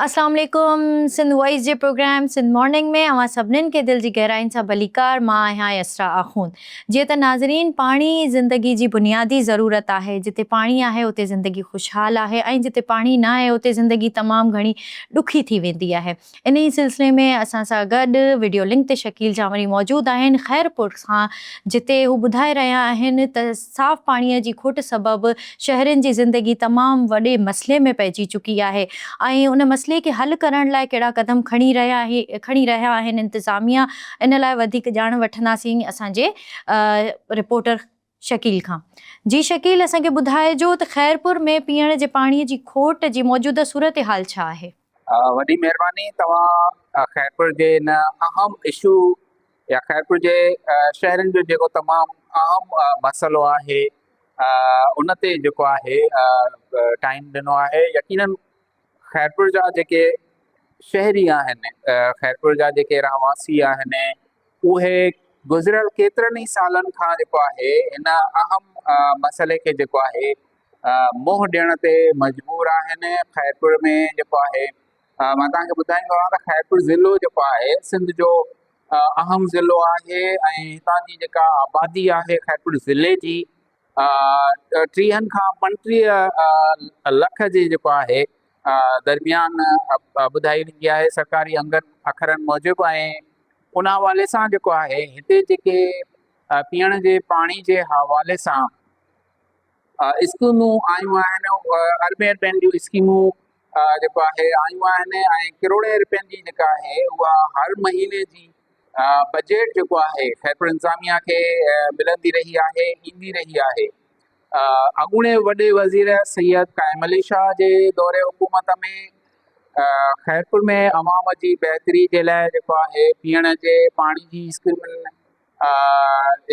اسلام عليڪم سنڌ وائس جي پروگرام سنڌ مارننگ ۾ اوهان سڀنين کي دل جي گهرائين سان ڀليڪار مان آهيان يسرا آخوند جيئن ته ناظرين پاڻي زندگي جي بنيادي ضرورت آهي جتي پاڻي آهي اتي زندگي خوشحال آهي ۽ جتي پاڻي نه آهي اتي زندگي تمام گهڻي ڏکي ٿي ويندي آهي انهي سلسلي ۾ اسان سان گڏ وڊيو لنڪ تي شڪيل جانوري موجود آهن خيرپور کان جتي هو ٻڌائي رهيا آهن ته صاف پاڻي جي کوٽ سبب شهرين جي زندگي تمام وڏي مسئلي ۾ پئجي چڪي آهي ۽ ان مسئلي کي حل ڪرڻ لاء ڪهڙا قدم کڻي رهيا کڻي رهيا آهن انتظاميا ان لاء وڌيڪ ڄاڻ وٺنداسين اسان جي رپورٽر شڪيل کان. جي شڪيل اسان کي ٻڌائجو ته خيرپور ۾ پيئڻ جي پاڻي جي کوٽ جي موجوده صورتحال ڇا آهي؟ وڏي مهرباني توهان خيرپور جي ان اهم اشو يا خيرپور جي شهرين جو جيڪو تمام اهم مسئلو آهي ان تي جيڪو آهي ٽائيم ڏنو آهي يقينن خيرپور جا جيڪي شهري آهن خيرپور جا جيڪي رهواسي آهن اهي گذريل ڪيترن ئي سالن کان جيڪو آهي ان اهم مسئلي کي جيڪو آهي منهن ڏيڻ تي مجبور آهن خيرپور ۾ جيڪو آهي مان توهان کي ٻڌائيندو آهيان ته خيرپور ضلعو جيڪو آهي سنڌ جو اهم ضلعو آهي ۽ هتان جي جيڪا آبادي آهي خيرپور ضلعي جي ٽيهن کان 35 لک جي جيڪو آهي درميان ٻڌائي ويندي آهي سرڪاري انگن اکرن موجب ۽ ان حوالي سان جيڪو آهي هتي جيڪي پيئڻ جي پاڻي جي حوالي سان اسڪيمون آيون آهن اربين رپين جون اسڪيمون جيڪو آهي آيون آهن ۽ ڪروڙين رپين جي جيڪا آهي اها هر مهيني جي بجيٽ جيڪو آهي خيرپور انتظاميا کي ملندي رهي آهي ايندي رهي آهي اڳوڻي وڏي وزير سيد قائم علي شاهه جي دور حڪومت ۾ خيرپور ۾ عوام جي بهتري جي لاء جيڪو آهي پيئڻ جي پاڻي جي اسڪيمن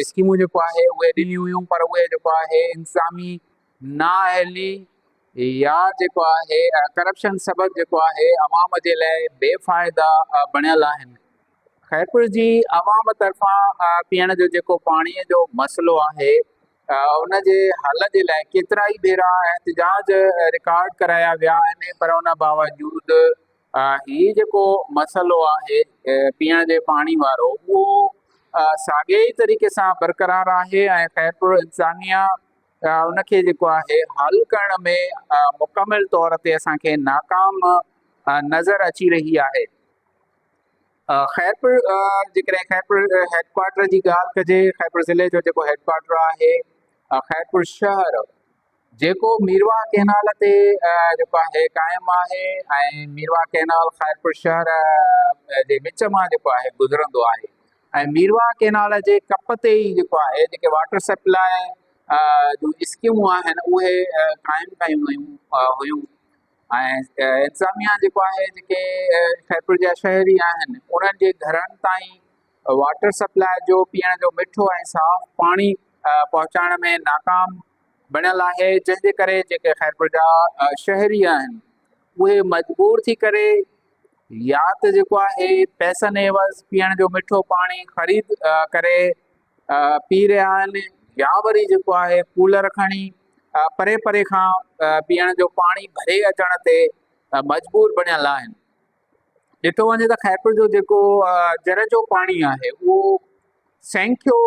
اسڪيمون جيڪو آهي اهي ڏنيون هيون پر اهي جيڪو آهي انتظامي نااهلي يا جيڪو آهي ڪرپشن سبب جيڪو آهي عوام جي لاء بي فائدا بڻيل آهن خيرپور جي عوام طرفان پيئڻ جو جيڪو پاڻي جو مسئلو آهي ان جي حل جي لاء ڪيترا ئي ڀيرا احتجاج رڪارڊ ڪرايا ويا آهن پر ان باوجود هي جيڪو مسئلو آهي پيئڻ جي پاڻي وارو اهو ساڳئي ئي طريقي سان برقرار آهي ۽ خيرپور انتظاميا ان کي جيڪو آهي حل ڪرڻ ۾ مڪمل طور تي اسان کي ناڪام نظر اچي رهي آهي. خيرپور جيڪڏهن خيرپور هيڊ ڪوارٽر جي ڳالهه ڪجي خيرپور ضلعي جو جيڪو هيڊ ڪوارٽر آهي خيرپور شهر جيڪو ميرواهه ڪينال تي جيڪو آهي قائم آهي ۽ ميرواهه ڪينال خيرپور شهر جي وچ مان جيڪو آهي گذرندو آهي ۽ ميرواهه ڪينال جي ڪپ تي ئي جيڪو آهي جيڪي واٽر سپلاء جون اسڪيمون آهن اهي قائم ڪيون ويون هيون ۽ انتظاميا جيڪو آهي جيڪي خيرپور جا شهري آهن انهن جي گهرن تائين واٽر سپلاء جو پيئڻ جو مٺو ۽ صاف پاڻي پهچائڻ ۾ ناڪام بڻيل آهي جنهن جي ڪري جيڪي خيرپور جا شهري آهن اهي مجبور ٿي ڪري يا ته جيڪو آهي پئسن عيوض پيئڻ جو مٺو پاڻي خريد ڪري پي رهيا آهن يا وري جيڪو آهي ڪولر کڻي پري پري کان پيئڻ جو پاڻي ڀري اچڻ تي مجبور بڻيل آهن ڏٺو وڃي ته خيرپور جو جيڪو جر جو پاڻي آهي اهو سينکيو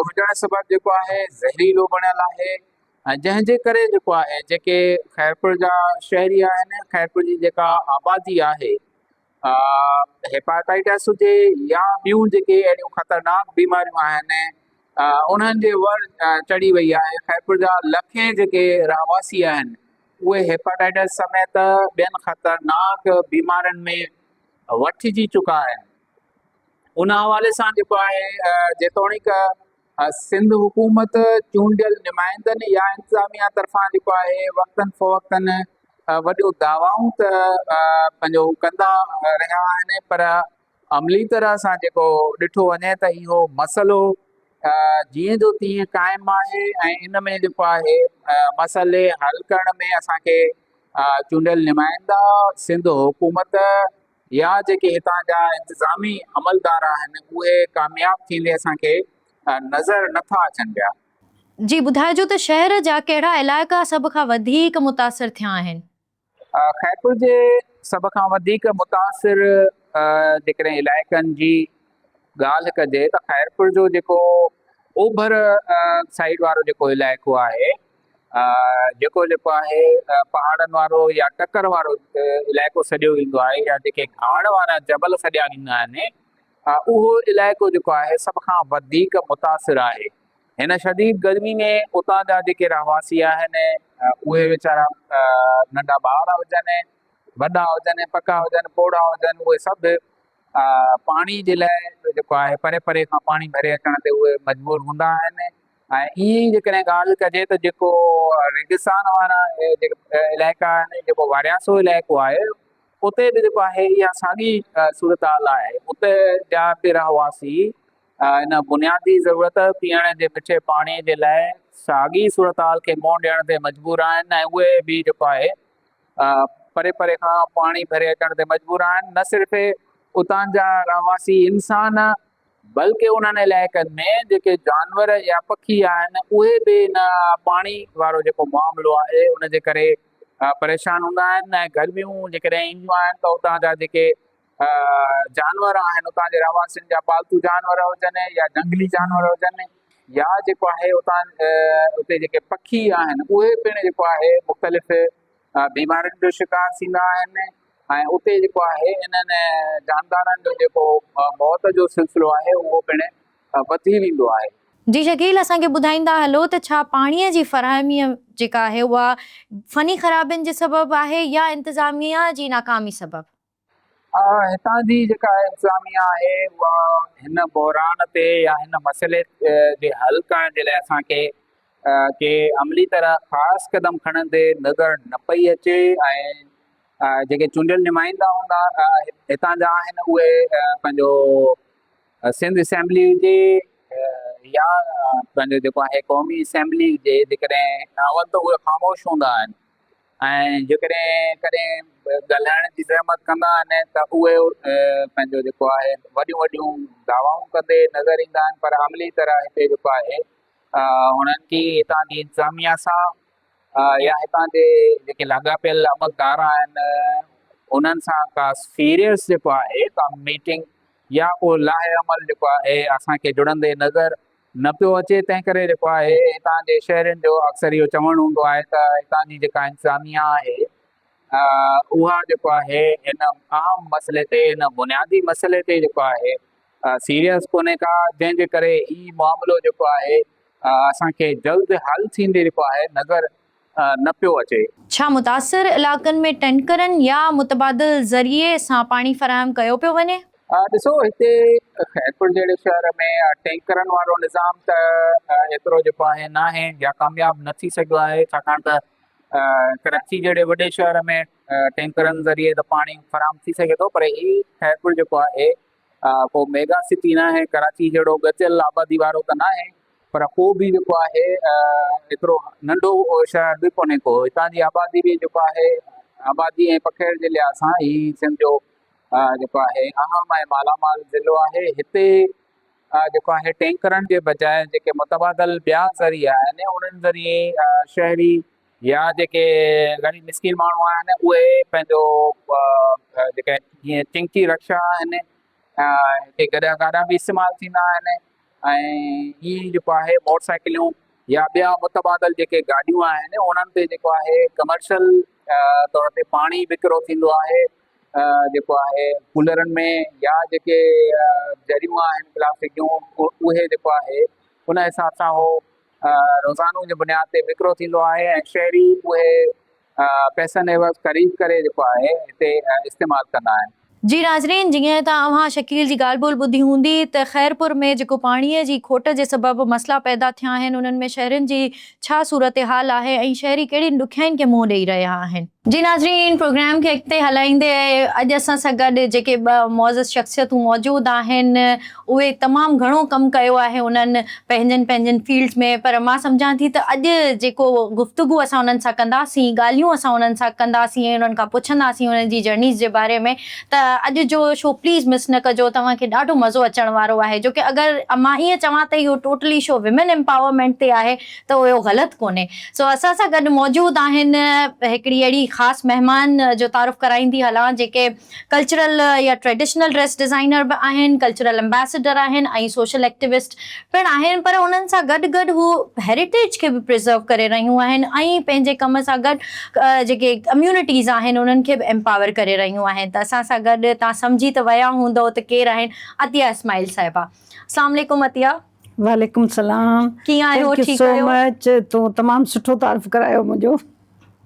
هجڻ سبب جيڪو آهي زهريلو بڻيل آهي ۽ جنهن جي ڪري جيڪو آهي جيڪي خيرپور جا شهري آهن خيرپور جي جيڪا آبادي آهي هيپاٽائٽس هجي يا ٻيون جيڪي اهڙيون خطرناڪ بيماريون آهن انهن جي ور چڙهي وئي آهي خيرپور جا لکين جيڪي رهواسي آهن اهي هيپاٽائٽس سميت ٻين خطرناڪ بيمارين ۾ وٺجي چڪا آهن ان حوالي سان جيڪو آهي جيتوڻيڪ سنڌ حڪومت چونڊيل نمائندن يا انتظاميا طرفان جيڪو آهي وقتن فوقتن وڏيون دعوائون ته پنهنجو ڪندا رهيا آهن پر عملي طرح سان جيڪو ڏٺو وڃي ته اهو مسئلو جيئن جو تيئن قائم آهي ۽ ان ۾ جيڪو آهي مسئلي حل ڪرڻ ۾ اسان کي چونڊيل نمائندا سنڌ حڪومت يا جيڪي هتان جا انتظامي عملدار آهن اهي ڪامياب ٿيندي اسان کي نظر نٿا اچن پيا. جي ٻڌائجو ته شهر جا ڪهڙا علائقا سڀ کان وڌيڪ متاثر ٿيا آهن؟ خيرپور جي سڀ کان وڌيڪ متاثر جيڪڏهن علائقن جي ڳالهه ڪجي ته خيرپور جو جيڪو اوڀر سائيڊ وارو جيڪو علائقو آهي جيڪو جيڪو آهي پهاڙن وارو يا ٽڪر وارو علائقو سڏيو ويندو آهي يا جيڪي گهاڙ وارا جبل سڏيا ويندا آهن اهو علائقو جيڪو آهي سڀ کان وڌيڪ متاثر آهي هن شديد گرمي ۾ اتان جا جيڪي رهواسي آهن اهي ويچارا ننڍا ٻار هجن وڏا هجن پڪا هجن پوڙها هجن اهي سڀ پاڻي جي لاء جيڪو آهي پري پري کان پاڻي ڀري اچڻ تي اهي مجبور هوندا آهن ۽ ائين ئي جيڪڏهن ڳالهه ڪجي ته جيڪو ريگستان وارا جيڪي علائقا آهن جيڪو وارياسو علائقو آهي اتي به جيڪو آهي اها ساڳي صورتحال آهي اتي جا به رهواسي ان بنيادي ضرورت پيئڻ جي مٺي پاڻي جي لاء ساڳي صورتحال کي منهن ڏيڻ تي مجبور آهن ۽ اهي به جيڪو آهي پري پري کان پاڻي ڀري اچڻ تي مجبور آهن نه صرف اتان جا رهواسي انسان بلڪه انهن علائقن ۾ جيڪي جانور يا پکي آهن اهي به ان پاڻي وارو جيڪو معاملو آهي ان جي ڪري پريشان هوندا آهن ۽ گرميون جيڪڏهن اينديون آهن ته اتان جا جيڪي جانور آهن اتان جي رهواسين جا پالتو جانور هجن يا جنگلي جانور هجن يا جيڪو آهي اتان اتي جيڪي پکي آهن اهي پڻ جيڪو آهي مختلف بيمارين جو شڪار ٿيندا آهن ۽ اتي جيڪو آهي انهن جاندارن جو جيڪو موت جو سلسلو آهي اهو پڻ وڌي ويندو آهي. جي شڪيل اسان کي ٻڌائيندا هلو ته ڇا پاڻي جي فراهمي جيڪا آهي اها فني خرابين جي سبب آهي يا انتظاميا جي ناڪامي سبب؟ هتان جي جيڪا انتظاميا آهي اها هن بحران تي يا هن مسئلي جي حل ڪرڻ جي لاء اسان کي ڪي عملي طرح خاص قدم کڻندي نظر نه پئي اچي ۽ جيڪي چونڊيل نمائندا هوندا هتان جا آهن اهي پنهنجو سنڌ اسيمبلي هجي يا پنهنجو جيڪو آهي قومي اسيمبلي هجي جيڪڏهن اول ته اهي خاموش هوندا آهن ۽ جيڪڏهن ڪڏهن ڳالهائڻ جي زحمت ڪندا آهن ته اهي پنهنجو جيڪو آهي وڏيون وڏيون دعوائون ڪندي نظر ايندا آهن پر عملي طرح هتي جيڪو آهي هنن کي هتان جي انتظاميا سان يا هتان جي جيڪي لاڳاپيل عملدار آهن انهن سان ڪا سيريس جيڪو آهي ڪا ميٽنگ يا ڪو لاهه عمل جيڪو آهي اسان کي جڙندي نظر نه پيو اچي تنهن ڪري جيڪو آهي هتان جي شهرين جو اڪثر اهو چوڻ هوندو آهي ته هتان جي جيڪا انتظاميا آهي اها جيڪو آهي هن اهم مسئلي تي هن بنيادي مسئلي تي جيڪو آهي سيريس ڪونهي ڪا جنهن جي ڪري هي معاملو جيڪو آهي اسان کي جلد حل ٿيندي جيڪو آهي نظر نه پيو اچي. ڇا متاثر علائقن ۾ ٽينڪرن يا متبادل ذريعي سان پاڻي فراهم ڪيو پيو وڃي؟ ڏسو هتي خيرپور جهڙي شهر ۾ ٽينڪرن وارو نظام ته ايترو جيڪو آهي ناهي يا ڪامياب نه ٿي سگهيو آهي ڇاڪاڻ ته ڪراچي جهڙي وڏي شهر ۾ ٽينڪرن ذريعي ته پاڻي فراهم ٿي سگهي ٿو پر هي خيرپور جيڪو آهي ڪو ميگا سٽي ناهي ڪراچي جهڙو ڳتيل آبادي وارو ته ناهي پر پوء به جيڪو آهي ايترو ننڍو شهر به ڪونهي ڪو هتان جي آبادي به جيڪو آهي آبادي ۽ پکيڙ جي لحاظ سان هي سنڌ جو جيڪو آهي اهم ۽ مالا مال ضلعو آهي هتي جيڪو آهي ٽينڪرن جي بجاء جيڪي متبادل ٻيا ذريعا آهن انهن ذريعي شهري يا جيڪي غريب مسڪين ماڻهو آهن اهي پنهنجو جيڪي جيئن چنگچي رڪشا آهن هتي گڏا گاڏا به استعمال ٿيندا آهن ۽ ائين ئي جيڪو آهي موٽر سائيڪليون يا ٻيا متبادل جيڪي گاڏيون آهن انهن تي جيڪو آهي ڪمرشل طور تي پاڻي وڪرو ٿيندو آهي جيڪو آهي ڪولرن ۾ يا جيڪي جريون آهن پلاسٽڪ جون اهي جيڪو آهي ان حساب سان هو روزانو جي بنياد تي وڪرو ٿيندو آهي ۽ شهري اهي پئسن عيوض خريد ڪري جيڪو آهي هتي استعمال ڪندا آهن. جي ناظرين جيئن ته اوهان شڪيل جي ڳالهه ٻولهه ٻڌي هوندي ته خيرپور ۾ جيڪو پاڻي جي کوٽ جي سبب مسئلا پيدا ٿيا آهن انهن ۾ شهرين جي ڇا صورتحال آهي ۽ شهري ڪهڙين ڏکيائين کي منهن ڏئي رهيا آهن. جي ناظرين پروگرام کي اڳتي هلائيندي اڄ اسان سان گڏ جيڪي ٻه معزز شخصيتون موجود آهن اهي تمام گهڻو ڪم ڪيو آهي انهن پنهنجن پنهنجن فيلڊز ۾ پر مان سمجهان ٿي ته اڄ جيڪو گفتگو اسان انهن سان ڪنداسين ڳالهيون اسان انهن سان ڪنداسين ۽ انهن کان پڇنداسين انهن جي جرنيز جي باري ۾ ته اڄ جو شو پليز مس نه ڪجو توهان کي ڏاڍو مزو اچڻ وارو آهي جو ڪي اگر مان ائين چوان ته اهو ٽوٽلي شو ويمن امپاورمينٽ تي آهي ته اهو غلط ڪونهي. سو اسان سان گڏ موجود آهن هڪڙي اهڙي خاص مهمان جو تعارف ڪرائيندي هلان جيڪي ڪلچرل يا ٽريڊيشنل ڊريس ڊزائنر به آهن، ڪلچرل امبيسڊر آهن ۽ سوشل ايڪٽيوسٽ پڻ آهن پر انهن سان گڏ گڏ هو هيريٽيج کي به پريزرو ڪري رهيون آهن ۽ پنهنجي ڪم سان گڏ جيڪي ڪميونٽيز آهن انهن کي به امپاور ڪري رهيون آهن ته اسان سان گڏ توهان سمجهي ته ويا هوندؤ ته ڪير آهن عطيه اسماعيل صاحبه. السلام عليڪم عطيه. وعليڪم السلام ڪيئن آهيو thank you ٺيڪ سو آهيو؟ مچ تو تمام سٺو تعارف ڪرايو منهنجو.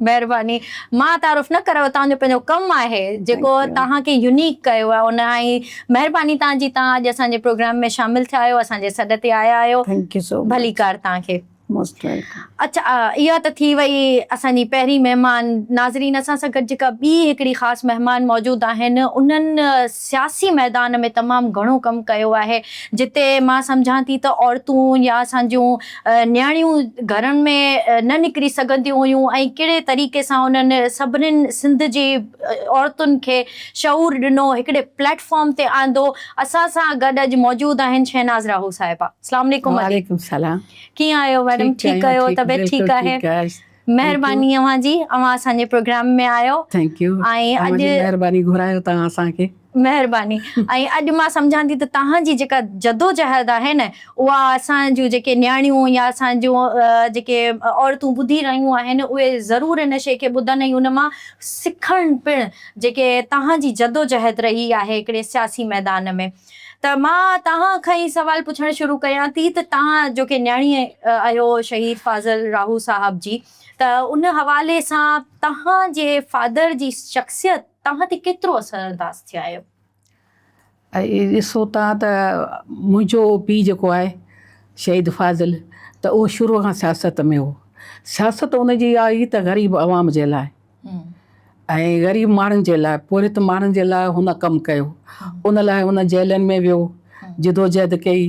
مهرباني مان تعارف نه ڪرايو توهان جو پنهنجو ڪم آهي جيڪو thank you توهان کي يونيڪ ڪيو آهي ان ۽ مهرباني توهان جي توهان اڄ اسان جي پروگرام ۾ شامل ٿيا آهيو اسان جي سڏ تي آيا آهيو thank you سو مچ ڀليڪار توهان کي. Most welcome. اڇا اها ته ٿي وئي اسان جي پهرين مهمان ناظرين اسان سان گڏ جيڪا ٻي هڪڙي خاص مهمان موجود آهن انهن سياسي ميدان ۾ تمام گهڻو ڪم ڪيو آهي جتي مان سمجهان ٿي ته عورتون يا اسان جون نياڻيون گهرن ۾ نه نڪري سگهنديون هيون ۽ ڪهڙي طريقي سان انهن سڀنين سنڌ جي عورتن کي شعور ڏنو هڪڙي پليٽ فارم تي آندو اسان سان گڏ اڄ موجود آهن شهناز راهو صاحبه اسلام عليڪم ادي. وعليڪم السلام. ڪيئن آهيو ميڊم ٺيڪ آهيو طبيعت ٺيڪ آهي مهرباني اوهان جي اوهان اسان جي پروگرام ۾ آيو thank you ۽ اڄ مهرباني گهرايو توهان اسان کي مهرباني ۽ اڄ مان سمجهان ٿي ته توهان جي جيڪا جدوجهد آهي نه اها اسان جون جيڪي نياڻيون يا اسان جون جيڪي عورتون ٻڌي رهيون آهن اهي ضرور ان شيء کي ٻڌن ۽ ان مان سکن پڻ جيڪي توهان جي جدوجهد رهي آهي هڪڙي سياسي ميدان ۾ ته مان توهان کان ئي سوال پڇڻ شروع ڪيان ٿي ته توهان جو ڪي نياڻي آهيو شهيد فاضل راهو صاحب جي ته ان حوالي سان توهان جي فادر جي شخصيت توهان تي ڪيترو اثر انداز ٿي آهيو؟ ڏسو توهان ته منهنجو پيء جيڪو آهي شهيد فاضل ته اهو شروع کان سياست ۾ هو سياست ان جي اها هئي ته غريب عوام جي لاء ۽ غريب ماڻهن جي لاء پورهيت ماڻهن جي لاء هن ڪم ڪيو ان لاء هن جيلن ۾ ويو جدوجهد ڪئي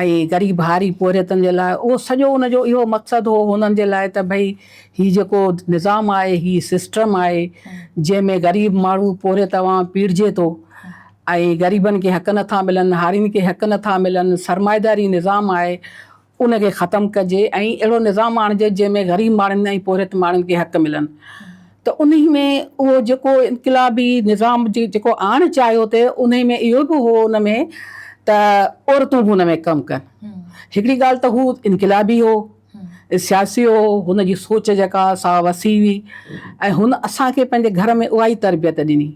۽ غريب هاري پورهيتن جي لاء اهو سڄو ان جو اهو مقصد هو هنن جي لاء ته ڀئي هي جيڪو نظام آهي هي سسٽم آهي جنهن ۾ غريب ماڻهو پورهيت عوام پيڙجي ٿو ۽ غريبن کي حق نٿا ملن هارين کي حق نٿا ملن سرمائيداري نظام آهي ان کي ختم ڪجي ۽ اهڙو نظام آڻجي جنهن ۾ غريب ماڻهن ۽ پورهيت ماڻهن کي حق ملن ته انهي ۾ اهو جيڪو انقلابي نظام جيڪو آڻڻ چاهيو ٿي انهي ۾ اهو به هو ان ۾ ته عورتون به ان ۾ ڪم ڪن هڪڙي ڳالهه ته هو انقلابي هو سياسي هو هن جي سوچ جيڪا سا وسيع هئي ۽ هن اسان کي پنهنجي گهر ۾ اها ئي تربيت ڏني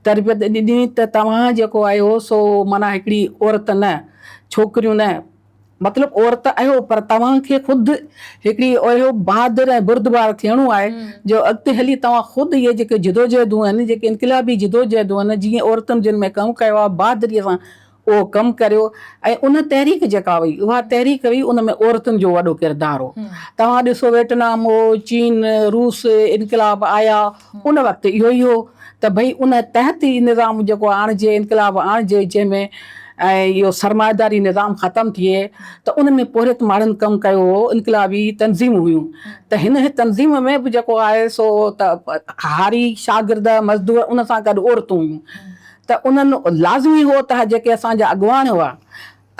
تربيت ڏني ته توهان جيڪو آهيو سو معنيٰ هڪڙي عورت نه ڇوڪريون نه مطلب عورت آهيو پر توهان کي خود هڪڙي اهڙو بهادر ۽ بردبار ٿيڻو آهي جو اڳتي هلي توهان خود اهي جيڪي جدوجهدون آهن جيڪي انقلابي جدوجهدون آهن جيئن عورتن جن ۾ ڪم ڪيو آهي بهادري سان اهو ڪم ڪريو ۽ ان تحريڪ جيڪا هئي اها تحريڪ هئي ان ۾ عورتن جو وڏو ڪردار هو توهان ڏسو ويٽنام هو چين روس انقلاب آيا ان وقت اهو ئي هو ته ڀئي ان تحت ئي نظام جيڪو آڻجي انقلاب آڻجي جنهن ۾ ۽ اهو سرمائيداري نظام ختم ٿئي ته ان ۾ پورهيت ماڻهن ڪم ڪيو هو انقلابي تنظيمون هيون ته هن تنظيم ۾ به جيڪو آهي سو ته هاري شاگرد مزدور ان سان گڏ عورتون هيون ته انهن لازمي هو ته جيڪي اسان جا اڳواڻ هئا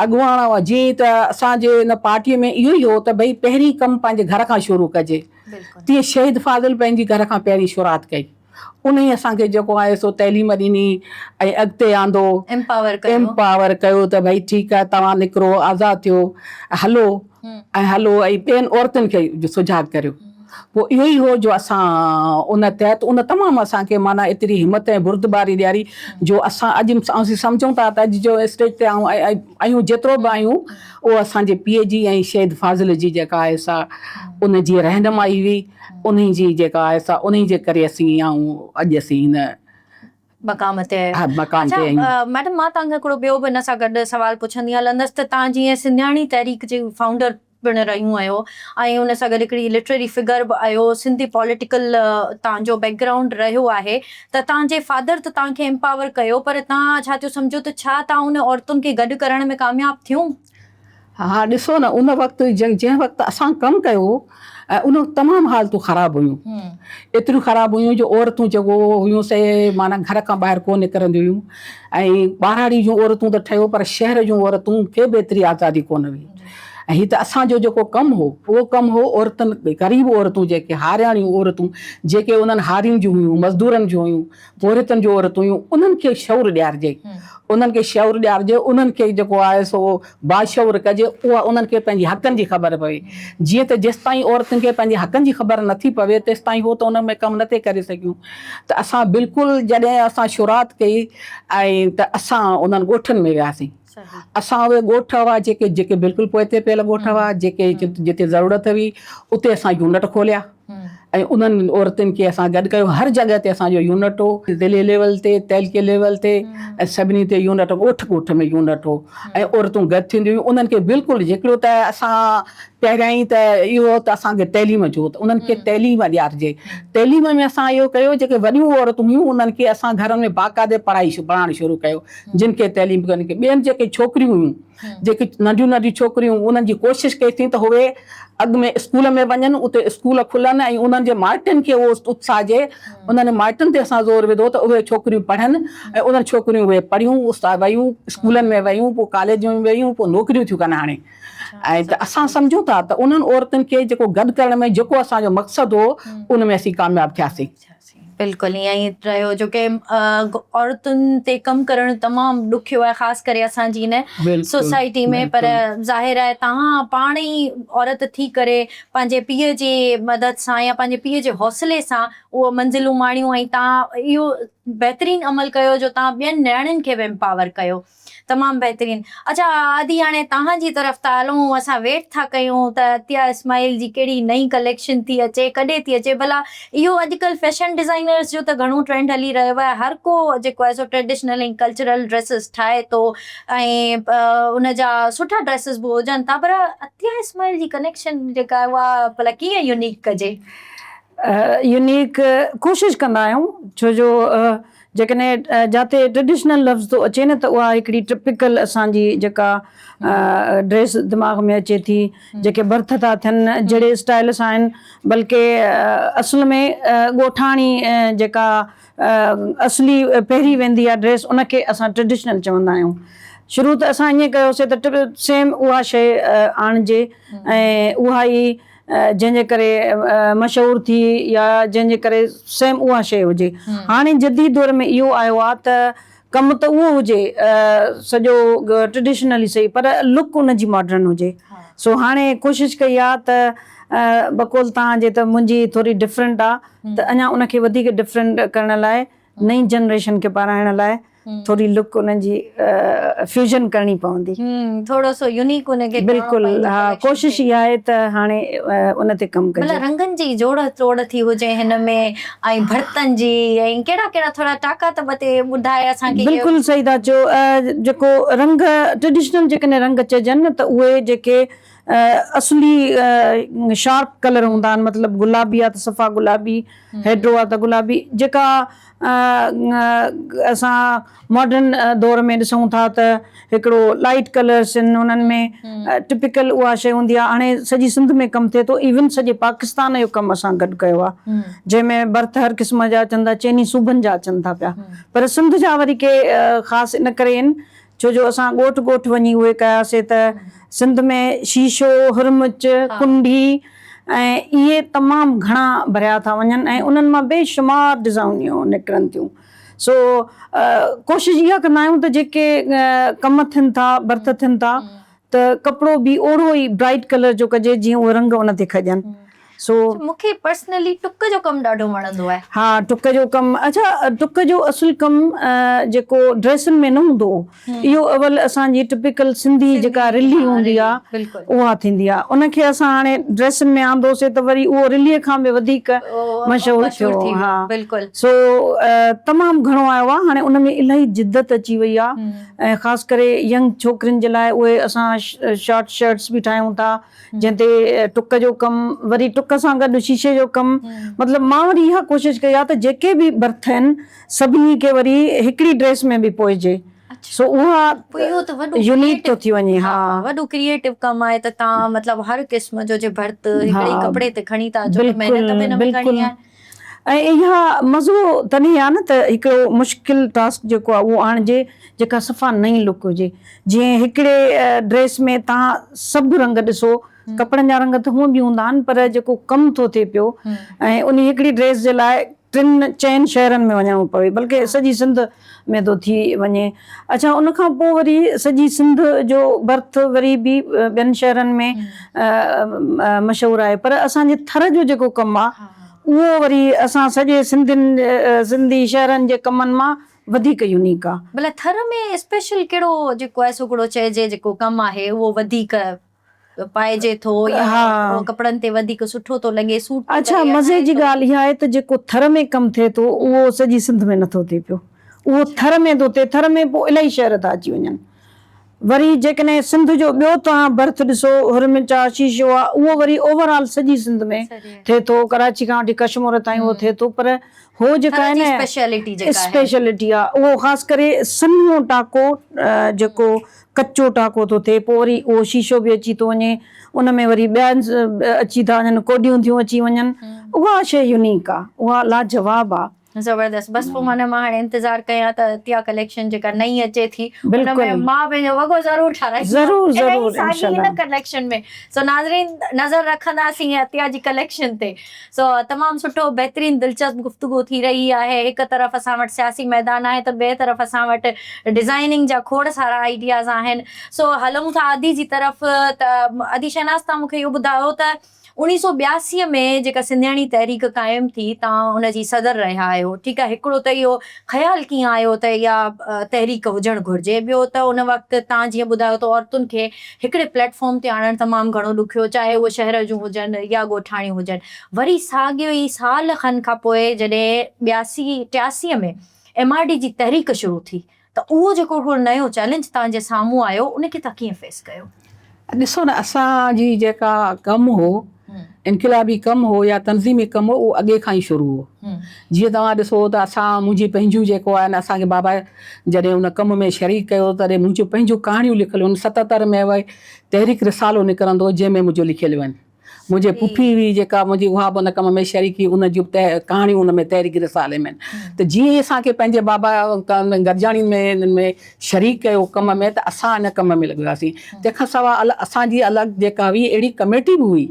اڳواڻ هئا جيئن ته اسان جي ان پارٽي ۾ اهو ئي هو ته ڀئي پهرين ڪم پنهنجي گهر کان شروع ڪجي تيئن شهيد فاضل پنهنجي گهر کان پهرين شروعات ڪئي انهي اسان کي جيڪو آهي سو تعليم ڏني ۽ اڳتي آندو امپاور ڪيو امپاور ڪيو ته ڀئي ٺيڪ آهي توهان نڪرو آزاد ٿيو هلو ۽ هلو ۽ ٻين عورتن کي سجاڳ ڪريو پوء اهو ئي هو جو اسان ان تحت ان تمام اسان کي معنيٰ ايتري همت ۽ بردباري ڏياري جو اسان اڄ اسين سمجهون ٿا ته اڄ جو اسٽيج تي آئون آهيون جيترو به آهيون اهو اسان جي پيء جي ۽ شهيد فاضل جي جيڪا آهي سا ان جي رهنمائي هئي انهي جي جيڪا آهي سا انهي جي ڪري اسين آئون اڄ اسين هن مقام تي آهيو. ها مقام تي آهيون. اڇا ميڊم مان توهان کان هڪڙو ٻيو به ان سان گڏ سوال پڇندي هلندس ته توهان جيئن سنڌياڻي تحريڪ جي فائونڊر پڻ رهيون آهيو ۽ ان سان گڏ هڪڙي لٽرري فگر به آهيو، سنڌي پوليٽيڪل توهان جو بيڪ گرائونڊ رهيو آهي ته توهان جي فادر ته توهان کي امپاور ڪيو پر توهان ڇا ٿيو سمجهو ته ڇا توهان ان عورتن کي گڏ ڪرڻ ۾ ڪامياب ٿيون؟ ها ڏسو نه ان وقت جنهن وقت اسان ڪم ڪيو ۽ ان وقت تمام حالتون خراب هيون ايتريون خراب هيون جو عورتون جيڪو هيون سي معنيٰ گهر کان ٻاهر ڪو نڪرنديون هيون ۽ ٻهراڙي جون عورتون ته ٺهيو پر شهر جون عورتون کي به ايتري آزادي ڪونه هئي ۽ هي ته اسان جو جيڪو ڪم هو اهو ڪم هو عورتن غريب عورتون جيڪي هارياڻيون عورتون جيڪي انهن هارين جون هيون مزدورن جون هيون پورهيتن جون عورتون هيون انهن کي شعور ڏيارجي انهن کي شعور ڏيارجي انهن کي جيڪو آهي سو باشعور ڪجي اها انهن کي پنهنجي حقن جي خبر پوي جيئن ته جيستائين عورتن کي پنهنجي حقن جي خبر نٿي پوي تيستائين هو ته ان ۾ ڪم نٿي ڪري سگهيون ته اسان بلڪل جڏهن اسان شروعات ڪئي ۽ ته اسان انهن ڳوٺن ۾ وياسين اسان اهي ڳوٺ هئا جيڪي جيڪي بلڪل پوئتي پيل ڳوٺ هئا جيڪي جتي ضرورت هئي اتي اسان يونٽ کوليا ۽ انهن عورتن کي اسان گڏ ڪيو هر جڳهه تي اسان جو يونٽ هو ضلعي ليول تي تعلقي ليول تي ۽ سڀني تي يونٽ ڳوٺ ڳوٺ ۾ يونٽ هو ۽ عورتون گڏ ٿينديون هيون انهن کي بلڪل هڪڙو ته اسان پهريائين ته اهو ته اسان کي تعليم جو ته انهن کي تعليم ڏيارجي. تعليم ۾ اسان اهو ڪيو جيڪي وڏيون عورتون هيون انهن کي اسان گهرن ۾ باقاعدي پڙهائي پڙهائڻ شروع ڪيو جن کي تعليم ڪن کي ٻين جيڪي ڇوڪريون هيون جيڪي ننڍيون ننڍيون ڇوڪريون انهن جي ڪوشش ڪئي سين ته اهي اڳ ۾ اسڪول ۾ وڃن اتي اسڪول کلن ۽ انهن جي مائٽن کي اهو اتساهجي انهن مائٽن تي اسان زور وڌو ته اهي ڇوڪريون پڙهن ۽ انهن ڇوڪريون اهي پڙهيون استاد ويون اسڪولن ۾ ويون پوء ڪاليج ۾ ويون پوء نوڪريون ٿيون ڪن هاڻي ۽ ته اسان سمجهون ٿا ته انهن عورتن کي جيڪو گڏ ڪرڻ ۾ جيڪو اسان جو مقصد هو ان ۾ اسين ڪامياب ٿياسين. بلڪل ائين ئي رهيو جو ڪي عورتن تي ڪم ڪرڻ تمام ڏکيو آهي خاص ڪري اسان جي هن سوسائٽي ۾ پر ظاهر آهي توهان پاڻ ئي عورت ٿي ڪري پنهنجي پيء جي مدد سان يا پنهنجي پيء جي حوصلي سان اهو منزلون ماڻيون ۽ توهان اهو بهترين عمل ڪيو جو توهان ٻين نياڻين کي به امپاور ڪيو. تمام بهترين اڇا ادي هاڻي توهان جي طرف ٿا هلون اسان ويٽ ٿا ڪيون ته عطيه اسماعيل جي ڪهڙي نئين ڪليڪشن ٿي اچي ڪڏهن ٿي اچي ڀلا اهو اڄڪلهه فيشن ڊزائنرز جو ته گهڻو ٽرينڊ هلي رهيو آهي هر ڪو جيڪو آهي سو ٽريڊيشنل ۽ ڪلچرل ڊريسز ٺاهي ٿو ۽ ان جا سٺا ڊريسز به هجن ٿا پر عطيه اسماعيل جي ڪنيڪشن جيڪا آهي اها ڀلا ڪيئن يونيڪ ڪجي. يونيڪ ڪوشش ڪندا آهيون ڇو جو جيڪڏهن جاتي ٽريڊيشنل لفظ ٿو اچي نه ته اها هڪڙي ٽپيڪل اسان جي جيڪا ڊريس دماغ ۾ اچي ٿي جيڪي برٿ ٿا ٿين جهڙي اسٽائل سان آهن بلڪه اصل ۾ ڳوٺاڻي جيڪا اصلي پهري ويندي آهي ڊريس ان کي اسان ٽريڊيشنل چوندا آهيون شروع ته اسان ائين ڪيوسي ته سيم اها شيء آڻجي ۽ اها ئي جنهن جي ڪري مشهور ٿي يا جنهن جي ڪري سيم اها شيء هجي. هاڻي جديد دور ۾ اهو آيو آهي ته ڪم ته اهو هجي سڄو ٽريڊيشنل ئي سهي پر لڪ ان جي ماڊرن هجي. سو هاڻي ڪوشش ڪئي آهي ته بقول توهان جي ته منهنجي ٿوري ڊفرنٽ آهي ته اڃا ان کي وڌيڪ ڊفرنٽ ڪرڻ لاء نئين جنريشن کي پارائڻ لاء ٿوري لڪ انهن جي فيوزن ڪرڻي پوندي. ٿورو سو يونيڪ ان کي بلڪل ها ڪوشش اها آهي ته هاڻي ان تي ڪم ڪجي. مطلب رنگن جي جوڙ توڙ ٿي هجي هن ۾ ۽ ڀرتن جي ۽ ڪهڙا ڪهڙا ٿورا ٽاڪا ته ٻه ٽي ٻڌائي اسان کي. بلڪل صحيح ٿا چئو جيڪو رنگ ٽريڊيشنل جيڪڏهن رنگ چئجن نه ته اهي جيڪي اصلي شارپ ڪلر هوندا آهن مطلب گلابي آهي ته صفا گلابي هيڊو آهي ته گلابي جيڪا اسان ماڊرن دور ۾ ڏسون ٿا ته هڪڙو لائيٽ ڪلرس آهن انهن ۾ ٽپيڪل اها شيء هوندي آهي هاڻي سڄي سنڌ ۾ ڪم ٿئي ٿو ايون سڄي پاڪستان جو ڪم اسان گڏ ڪيو آهي جنهن ۾ برٿ هر قسم جا اچن ٿا چئني صوبن جا اچن ٿا پيا پر سنڌ جا وري ڪي خاص ان ڪري آهن ڇو جو اسان ڳوٺ ڳوٺ وڃي اهي ڪياسي ته سنڌ ۾ شيشو، هرمچ، ڪنڍي ۽ اهي تمام گهڻا ڀريا ٿا وڃن ۽ انهن مان بي شمار ڊزائنيون نڪرن ٿيون. سو ڪوشش اها ڪندا آهيون ته جيڪي ڪم ٿين ٿا، ڀرت ٿين ٿا ته ڪپڙو به اوڙو ئي برائيٽ ڪلر جو ڪجي جيئن اهي رنگ ان تي کڄن. سو. مون کي پرسنلي ٽڪ جو ڪم ڏاڍو وڻندو آهي. ها ٽڪ جو ڪم اڇا ٽڪ جو اصل ڪم جيڪو ڊريسن ۾ نه هوندو هو اهو اول اسان جي ٽپيڪل سنڌي جيڪا رلي هوندي آ اها ٿيندي آ ان کي اسان هاڻي ڊريسن ۾ آندوسي ته وري اهو رلي کان به وڌيڪ مشهور ٿيو ٿي ها بلڪل. سو تمام گهڻو آيو آهي هاڻي ان ۾ الاهي جدت اچي وئي آهي ۽ خاص ڪري ينگ ڇوڪرين جي لاء اهي اسان شارٽ شرٽس به ٺاهيون ٿا جنهن تي ٽڪ جو ڪم وري ٽڪ سان گڏ شيشي جو ڪم مطلب مان وري اها ڪوشش ڪئي آهي ته جيڪي به برٿ آهن سڀني کي وري هڪڙي ڊريس ۾ به پوئجي سو اها يونيڪ ٿو ٿي وڃي ها. وڏو ڪريئيٽو ڪم آهي ته تان مطلب هر قسم جو جي ڀرت هڪڙي ئي ڪپڙي تي کڻي ٿا اچو ته محنت به ان ۾ گهڻي آهي. ۽ اها مزو تڏهن آهي نه ته هڪڙو مشڪل ٽاسڪ جيڪو آهي اهو آڻجي جيڪا صفا نئين لڪ هجي جيئن هڪڙي ڊريس ۾ تان سڀ رنگ ڏسو ڪپڙن جا رنگ ته هونء به هوندا آهن پر جيڪو ڪم ٿو ٿئي پيو ۽ انهي هڪڙي ڊريس جي لاء ٽن چئن شهرن ۾ وڃڻو پوي بلڪه سڄي سنڌ ۾ ٿو ٿي وڃي اڇا ان کان پوء وري سڄي سنڌ جو برٿ وري به ٻين شهرن ۾ مشهور آهي پر اسان جي ٿر جو جيڪو ڪم آهي اهو وري اسان سڄي سنڌين سنڌي شهرن جي ڪمن مان وڌيڪ يونيڪ آهي. ڀلا ٿر ۾ اسپيشل ڪهڙو جيڪو آهي سو هڪڙو چئجي جيڪو ڪم آهي اهو وڌيڪ پائجي ٿو يا اهو ڪپڙن تي وڌيڪ سٺو ٿو لڳي سوٽ ٿو اڇا ڪري يا مزي ٺاهي جي ٿو. ڳالهه اها آهي ته جيڪو ٿر ۾ ڪم ٿئي ٿو اهو سڄي سنڌ ۾ نٿو ٿئي پيو اهو ٿر ۾ ٿو ٿئي ٿر ۾ پوء الاهي شهر ٿا اچي وڃن وري جيڪڏهن سنڌ جو ٻيو توهان برٿ ڏسو هرمچ آ شيشو آ اهو وري اوور آل سڄي سنڌ ۾ ٿئي ٿو ڪراچي کان وٺي ڪشمور تائين اهو ٿئي ٿو پر هو جيڪا آهي نه اسپيشلٽي آ اهو خاص ڪري سنهو ٽاڪو جيڪو ڪچو ٽاڪو ٿو ٿئي پوء وري اهو شيشو به اچي ٿو وڃي ان ۾ وري ٻيا اچي ٿا وڃن ڪوڏيون ٿيون اچي وڃن اها شيء يونيڪ آ اها لاجواب آ. زبردست بس پوء معنيٰ مان هاڻي انتظار ڪيان ته عطيه ڪليڪشن جيڪا نئين اچي ٿي ان ۾ مان پنهنجو وڳو ضرور ٺاراهيندس ضرور ضرور ساڳي هن ڪليڪشن ۾ سو ناظرين نظر رکنداسين عطيه جي ڪليڪشن تي سو تمام سٺو بهترين دلچسپ گفتگو ٿي رهي آهي هڪ طرف اسان وٽ سياسي ميدان آهي ته ٻئي طرف اسان وٽ ڊزائننگ جا کوڙ سارا آئيڊياز آهن سو هلون ٿا ادي جي طرف ته ادي شهناز تان مونکي اهو ٻڌايو ته 1982 ۾ جيڪا سنڌياڻي تحريڪ قائم ٿي توهان ان جي صدر رهيا آهيو ٺيڪ آهي هڪڙو ته اهو خيال ڪيئن آيو ته اها تحريڪ هجڻ گهرجي ٻيو ته ان وقت توهان جيئن ٻڌايو ته عورتن کي هڪڙي پليٽ فارم تي آڻڻ تمام گهڻو ڏکيو چاهي اهو شهر جون هجن يا ڳوٺاڻيون هجن وري ساڳيو ئي سال کن کان پوء جڏهن ٻياسي ٽياسي ۾ ايم آر ڊي جي تحريڪ شروع ٿي ته اهو جيڪو هڪڙو نيو چئلينج توهان جي سامهون آيو ان کي توهان ڪيئن فيس ڪيو؟ ڏسو نه اسان جي جيڪا ڪم هو انقلابي ڪم هو يا تنظيمي ڪم هو اهو اڳي کان ئي شروع هو جيئن توهان ڏسو ته اسان منهنجي پنهنجون جيڪو آهن اسان کي بابا جڏهن ان ڪم ۾ شريڪ ڪيو تڏهن منهنجون پنهنجون ڪهاڻيون لکيل هيون 77 ۾ اهي تحريڪ رسالو نڪرندو هو جنهن ۾ منهنجو لکيل هيون منهنجي پڦي هئي جيڪا منهنجي اها به ان ڪم ۾ شريڪ هئي ان جون به ڪهاڻيون ان ۾ تحريڪ رسالي ۾ آهن ته جيئن ئي اسان کي پنهنجي بابا گڏجاڻين ۾ انهن ۾ شريڪ ڪيو ڪم ۾ ته اسان ان ڪم ۾ لڳي وياسين تنهن کان سواء اسان جي الڳ جيڪا هئي اهڙي ڪميٽي به هئي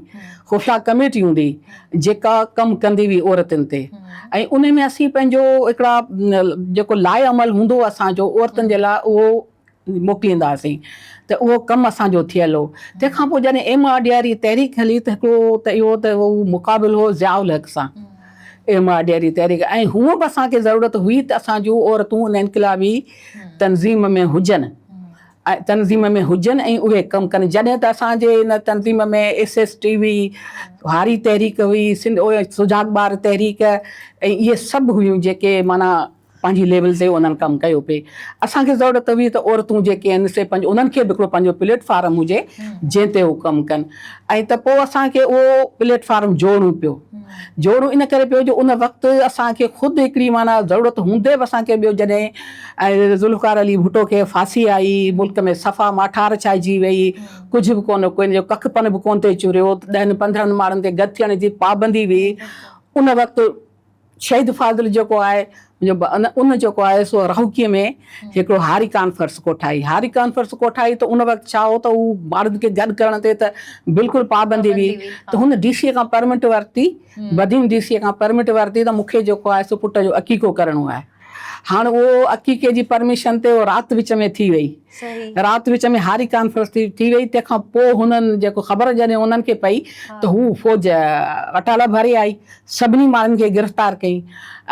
خفيه ڪميٽي هوندي هئي جيڪا ڪم ڪندي هئي عورتن تي ۽ ان ۾ اسين پنهنجو هڪڙا جيڪو لاء عمل هوندو هو اسان جو عورتن جي لاء اهو موڪليندا هئاسين ته اهو ڪم اسان جو ٿيل هو. تنهن کان پوء جڏهن ايم آر ڊي واري تحريڪ هلي ته هڪڙو ته اهو ته اهو مقابلو هو ضياء الحق سان ايم آر ڊي واري تحريڪ ۽ هونء به اسان کي ضرورت هئي ته اسان جون عورتون ان انقلابي تنظيم ۾ هجن ۽ تنظيم ۾ هجن ۽ اهي ڪم ڪن جڏهن ته اسان جي ان تنظيم ۾ ايس ايس ٽي هئي هاري تحريڪ هئي سنڌ سجاڳ ٻار تحريڪ ۽ اهي سڀ هيون جيڪي معنيٰ پنهنجي ليول تي انهن ڪم ڪيو پئي. اسان کي ضرورت هئي ته عورتون جيڪي آهن سي پنهنجو انهن کي به هڪڙو پنهنجو پليٽ فارم هجي جنهن تي هو ڪم ڪن ۽ ته پوء اسان کي اهو پليٽ فارم جوڙڻو پيو. جوڙڻو ان ڪري پيو جو ان وقت اسان کي خود هڪڙي معنيٰ ضرورت هوندي به اسان کي ٻيو جڏهن ذوالفقار علي ڀٽو کي ڦاسي آئي ملڪ ۾ صفا ماٺار ڇائجي وئي ڪجهه به ڪونه ڪو ڪک پن به ڪونه ٿي چريو ڏهن پندرهن ماڻهن تي گڏ ٿيڻ جي پابندي هئي ان وقت شهيد فاضل جيڪو آهي ان جيڪو آهي سو راهوڪيء ۾ هڪڙو هاري ڪانفرنس ڪوٺائي. هاري ڪانفرنس ڪوٺائي ته ان وقت ڇا هو ته هو ماڻهن کي گڏ ڪرڻ تي ته بلڪل پابندي هئي ته هن ڊي سيء کان پرمٽ ورتي، بدين ڊي سيء کان پرمٽ ورتي ته مون کي جيڪو آهي سو پٽ جو عقيقو ڪرڻو آهي. هاڻ اهو عقيقي جي پرميشن تي اهو رات وچ ۾ ٿي وئي. رات وچ ۾ هاري ڪانفرنس ٿي ٿي وئي تنهن کان پوء هنن جيڪو خبر جڏهن انهن کي پئي ته هو فوج اٽالا ڀري آئي. سڀني ماڻهن کي گرفتار ڪيائين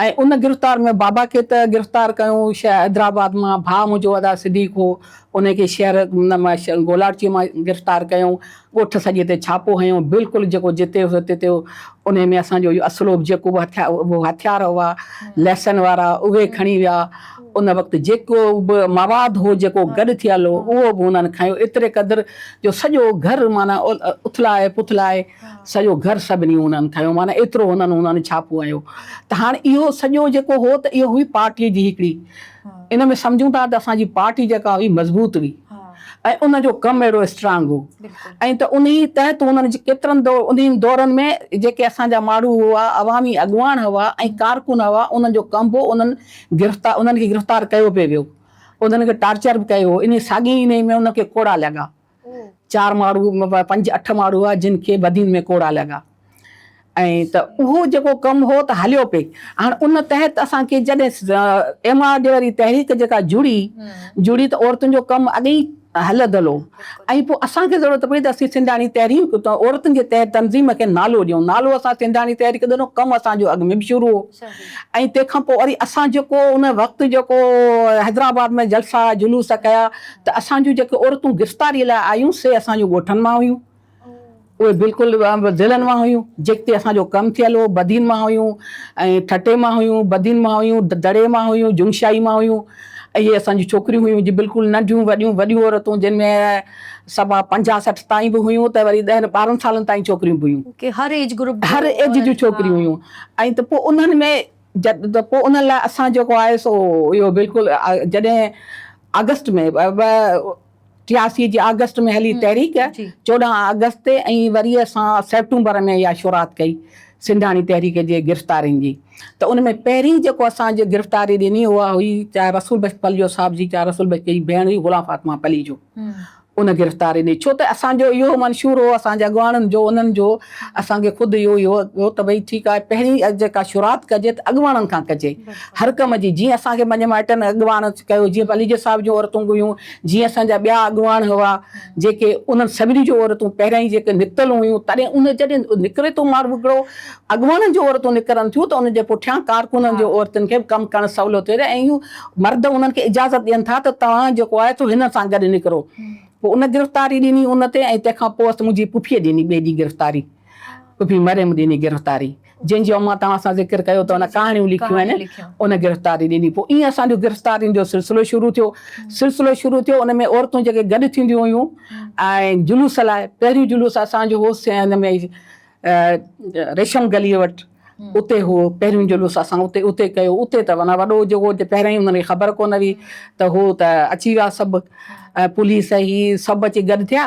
۽ ان گرفتار ۾ بابا کي ته گرفتار ڪيو حيدرآباد مان ڀاء منهنجو ادا صديق هو ان کي شهر مان گولاڙچي مان گرفتار ڪيائون. ڳوٺ سڄي تي ڇاپو هنيو، بلڪل جيڪو جتي هو تتي هو. انهي ۾ اسان جو اهو اسلحو به جيڪو به هٿيار هئا ليسن وارا اهي کڻي ويا. ان وقت جيڪو به مواد هو جيڪو گڏ ٿيل هو اهو به هنن کنيو ايتري قدر جو سڄو گهر معنيٰ اٿلائي پٿلائي سڄو گهر سڀني هنن کنيو معنيٰ ايترو هنن هنن ڇاپو هنيو ته هاڻ اهو سڄو جيڪو هو ته اهو هئي پارٽي جي هڪڙي ان ۾ سمجهون ٿا ته اسان جي پارٽي جيڪا هئي مضبوط هئي ۽ ان جو ڪم اهڙو اسٽرانگ هو ۽ ته انهي تحت هنن جي ڪيترن انهن دورن ۾ جيڪي اسان جا ماڻهو هئا عوامي اڳواڻ هئا ۽ ڪارڪن هئا انهن جو ڪم هو انهن گرفتار انهن کي گرفتار ڪيو پئي ويو انهن کي ٽارچر به ڪيو ويو انهي ساڳي انهي ۾ انهن کي ڪوڙا لڳا چار ماڻهو پنج اٺ ماڻهو هئا جن کي بدين ۾ ڪوڙا لڳا ۽ ته اهو جيڪو ڪم هو ته هليو پئي. هاڻ ان تحت اسان کي جڏهن ايم آر ڊي واري تحريڪ جيڪا جڙي جڙي ته عورتن جو ڪم اڳي ئي هلندل هو ۽ پوء اسان کي ضرورت پئي ته اسين سنڌاڻي تحريڪ ته عورتن جي تحت تنظيم کي نالو ڏيون. نالو اسان سنڌاڻي تحريڪ ڏنو، ڪم اسان جو اڳ ۾ به شروع هو ۽ تنهن کان پوء وري اسان جيڪو ان وقت جيڪو حيدرآباد ۾ جلسا جلوس ڪيا ته اسان جون جيڪي عورتون گرفتاري لاء آيون سي اسان جون ڳوٺن مان هيون. اهي بلڪل ضلعن مان هيون جتي اسان جو ڪم ٿيل هو، بدين مان هيون ۽ ٺٽي مان هيون، بدين مان هيون، دڙي مان هيون، جنگشاهي مان هيون. اهي اسان جون ڇوڪريون هيون جي بلڪل ننڍيون وڏيون وڏيون عورتون جن ۾ سوا پنجاهه 60 تائين به هيون ته وري ڏهن 12 سالن تائين ڇوڪريون به هيون. هر ايج گروپ هر ايج جون ڇوڪريون هيون ۽ ته پوء انهن ۾ ته پوء انهن لاء اسان جيڪو آهي سو اهو بلڪل جڏهن آگسٽ ۾ 83 جي آگسٽ ۾ هلي تحريڪ 14 آگسٽ تي ۽ وري اسان سيپٽمبر ۾ اها شروعات ڪئي سنڌاڻي تحريڪ جي گرفتارين جي ته ان ۾ پهرين جيڪو اسان جي گرفتاري ڏني اها هئي چاهي رسول بخش پليجو صاحب جي چاهي رسول بخش جي ڀيڻ هئي غلام فاطمه پليجو ان گرفتاري ڏني ڇو ته اسان جو اهو منشور هو اسان جي اڳواڻن جو انهن جو اسان کي خود اهو ئي هو ته ڀئي ٺيڪ آهي پهرين جيڪا شروعات ڪجي ته اڳواڻن کان ڪجي هر ڪم جي جيئن اسان کي پنهنجي مائٽن اڳواڻ ڪيو جيئن پليجي صاحب جون عورتون هيون جيئن اسان جا ٻيا اڳواڻ هئا جيڪي انهن سڀني جون عورتون پهريان ئي جيڪي نڪتل هيون تڏهن ان جڏهن نڪري ٿو ماڻهو هڪڙو اڳواڻن جون عورتون نڪرن ٿيون ته ان جي پٺيان ڪارڪنن جون عورتن کي به ڪم ڪرڻ سولو ٿئي ۽ اهي مرد انهن کي اجازت ڏين ٿا ته توهان جيڪو آهي سو هن سان گڏ نڪرو پوء ان گرفتاري ڏني ان تي ۽ تنهن کان پوء منهنجي پڦيء ڏني ٻئي ڏينهن گرفتاري پڦي مريم ڏني گرفتاري جنهن جو مان توهان سان ذڪر ڪيو ته ان ڪهاڻيون لکيون آهن ان گرفتاري ڏني پوء ائين اسان جو گرفتارين جو سلسلو شروع ٿيو سلسلو شروع ٿيو ان ۾ عورتون جيڪي گڏ ٿينديون هيون ۽ جلوس لاء پهريون جلوس اسان جو هو هن ۾ ريشم گليء وٽ اتي هو پهريون جلوس اسان اتي اتي ڪيو اتي ته معنيٰ وڏو جيڪو پهريان ئي انهن کي خبر ڪونه هئي ته هو ته اچي ويا سڀ پوليس هي سڀ اچي گڏ ٿيا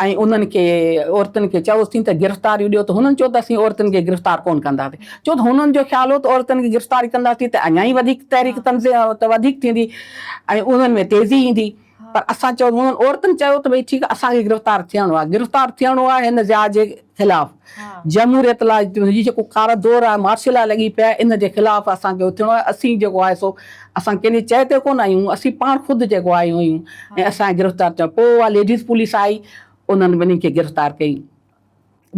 ۽ انهن کي عورتن کي چيوسين ته گرفتاريون ڏيو ته هنن چيو ته اسين عورتن کي گرفتار ڪونه ڪنداسين ڇو ته هنن جو خيال هو ته عورتن کي گرفتاري ڪنداسين ته اڃا ئي وڌيڪ تحريڪ تنظيم ته وڌيڪ ٿيندي ۽ انهن ۾ تيزي ايندي پر اسان چيو هنن عورتن چيو ته ڀئي ٺيڪ آهي اسان کي گرفتار ٿيڻو آهي گرفتار ٿيڻو آهي هن ضياء جي خلاف جمهوريت لاء هي جيڪو ڪارو دور آهي مارشل لا لڳي پيا ان جي خلاف اسان کي اٿڻو آهي اسين جيڪو آهي سو اسان ڪنهن جي چئي تي ڪونه آيون اسين پاڻ خود جيڪو آيون آهيون ۽ اسان کي گرفتار ٿيڻو پوء اها ليڊيز پوليس آئي انهن ٻنهي کي گرفتار ڪئي